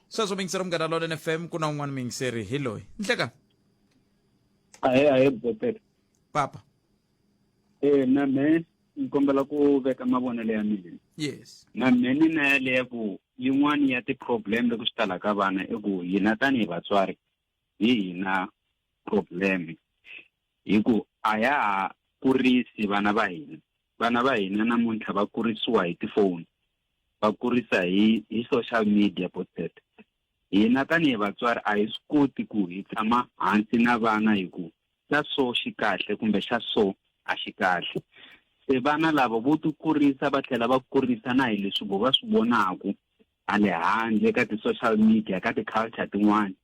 Sweswo miyingiseri Munghana Lonene FM ku na un'wana miyingiseri hi loyi. Nhlekani. Ahee ahee Bopet. Papa. Eh na me ni kombela ku veka mavonelo ya mina. Yes. Na me ni na yaleyo ku yin'wani ya ti-problem loko swi tala ka vana i ku hina tanihi vatswari hi hina problem hi ku a ya ha kurisi vana va hina vana va hina namuntlha va kurisiwa hi tifoni va kurisa hi hi social media botset hina tanihi vatswari a hi swi koti ku hi tshama hansi na vana hi ku xa so xi kahle kumbe xa so a xi kahle se vana lava vo ti kurisa va tlhela va kurisa na hi leswi vo va swi vonaku hale handle ka ti-social media ka ti-culture tin'wana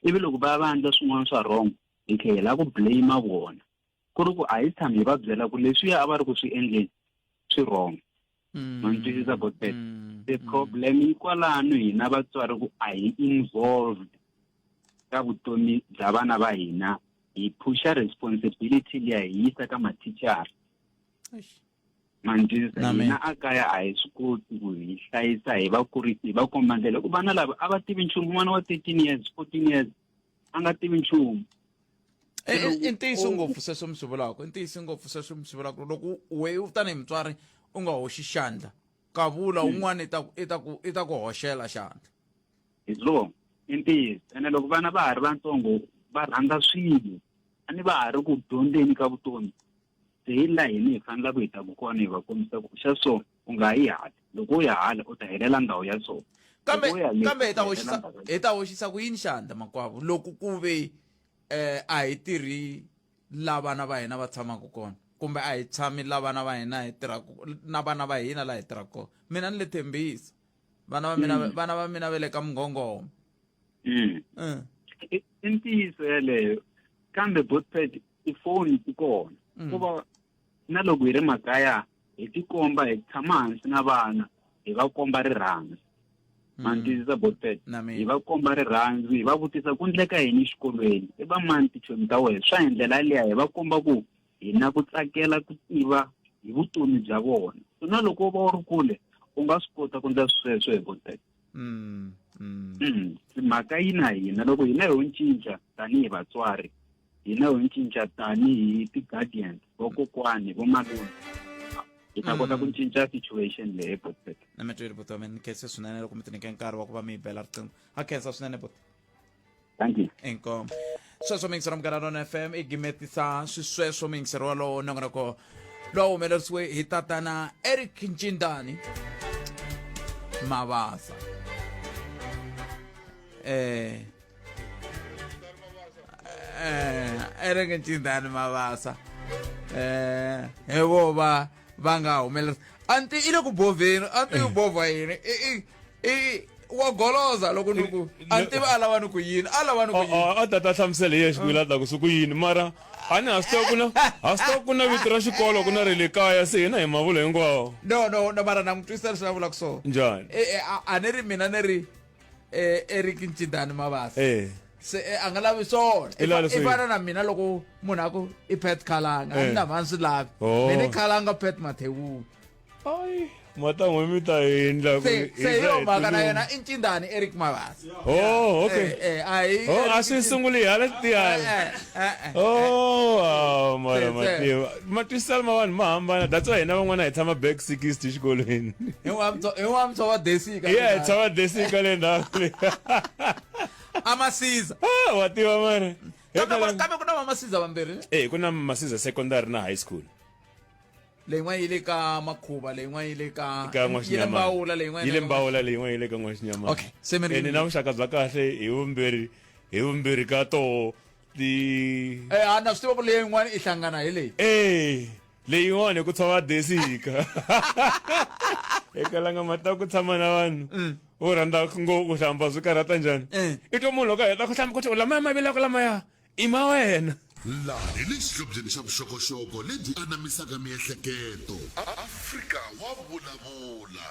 ivi loko va ya va endla swin'wana swa wrong hi tlhela hi lava ku blame vona ku ri ku a hi tshami hi va byela ku leswiya a va ri ku swi endleni swi wrong ma ni twisisa botpet the problem yi kwalano hina vatswari ku a hi involved ka vutomi bya vana va hina hi phusha responsibility liya hi yisa ka mathicara ma ni twisisa Na mina. hina a kaya a hi swi koti ku hi hlayisa hi va kurisa hi va komba ndlela ku vana lava a va tivi nchumu n'wana wa 13 years 14 years a nga tivi nchumu I ntiyiso ngopfu sweswo mi swi vulaka i ntiyiso ngopfu sweswo mi swi vulaka loko we u tanihi mutswari u nga hoxi xandla kavula un'wana i ta ku i ta ku i ta ku hoxela xandla hi swona i ntiyiso ene loko vana va ha ri vatsongo va rhandza swilo a ni va ha ri ku dyondzeni ka vutomi se hi laha hina hi fanelaka hi taku kona hi va kombisa ku xa so u nga yi hala loko u ya hala u ta helela ndhawu ya so kambe Loko u ya le, kambe hi ta u hoxisa helela ndhawu ya hi ta hoxisa ku yini xandla makwavo loko ku ve eh a hi tirhi la vana va hina va tshamaka kona kumbe a hi tshami la vana va hina hi tirhaka na vana va hina la hi tirhaka kona mina ni le thembisa vana va mina vana va mina va le ka mungongoma I i ntiyiso yeleyo kambe botpet tifoni ti kona ku va na loko hi ri makaya hi tikomba hi tshama hansi na vana hi va komba rirhandzu ma ni twisisa botpet hi va komba rirhandzu hi va vutisa ku ndleka yini exikolweni i va mani tichomi ta wena swa hi ndlela liya hi va komba ku hi na ku tsakela ku tiva hi vutomi bya vona so na loko u va u ri kule u nga swi kota ku ndla sweswo hi botpet mhaka yi na hina loko hina ho cinca tanihi vatswari hina ho cinca tanihi ti-guardians vokokwani vomalume hi ta kota ku cinca situation leyi botpet na mi tweli buti wa mina ni khense swinene loko mi ti nyike nkarhi wa ku va mi yi bela riqingho ha khensa swinene buti thank you inkomu sweswo miyingisero munghana lona fm i gimetisa swisweswo miyingisero walowo nongonoko lowu humelerisiwe hi tatana eric ncindani mavasa eh eh Eric Ncindani Mavasa eh hi vo va va nga humelerisa anti i le ku bovheni a ti bovha yini i i i wa goloza loko ni ku a ni tivi a lava ni ku yini a lava ni ku yini a ta ta hlamusela hi yexe ku la ta ku swi ku yini mara a ni ha swi tiva ku na ha swi tiva ku na vito ra xikolo ku na ra le kaya se hina hi mavula hinkwawo no no no mara na n'wi twisisa leswi a vulaka swona njhani Eh, eh, a ni ri mina ni ri eh Eric Ncindani Mabasa Eh. se eh, a nga lavi swona I lava leswi i fana na mina loko munhu a ku i Pat Khalanga a Eh. ni na mhani swi lavi Oh. mina i Khalanga Pat Mathebula Ai, matan'we mi ta endla ku se hi se za yo hi mhaka na tsutsuma. yena i Ncindani Eric Mabasa Oh, okay. eh, eh, a hi Oh, a swi sunguli hala tiyala. Eh, eh, eh. Oh, ah, mara Se- se. mativa. Matwisiselo ma vanhu ma hambana. That's why hina van'wana hi tshama back 60 xikolweni. hi wa mtso wa desika Yeah, hi tshama desika le ndzhaku le. amasiza Ah, wa tiva mara. kambe kambe ku na vamasiza vambirhi Eh, ku na masiza secondary na high school. leyin'wana yi le ka makhuva leyin'wana yi le ka Ka yi le N'waxinyamana. mbawula leyin'wana Yi le mbawula leyin'wana yi le ka N'waxinyamana. Okay, se mi ri- Eh, ni na vuxaka bya kahle hi vumbirhi hi vumbirhi ka toho ti eh a na swi tiva ku leyin'wana i hlangana hi leyi Eh, leyin'wana hi ku tshova desika. Ekalanga mata ku tshama na vanhu. U rhandza ngopfu ku hlamba swi karhata njhani? I twa munhu loko a heta ku hlamba ku thi lamaya mavele ya ku lamaya i ma wena. Laha hi le xihlobyeni xa vuxokoxoko lebyi anamisaka miehleketo. Afrika wa vulavula.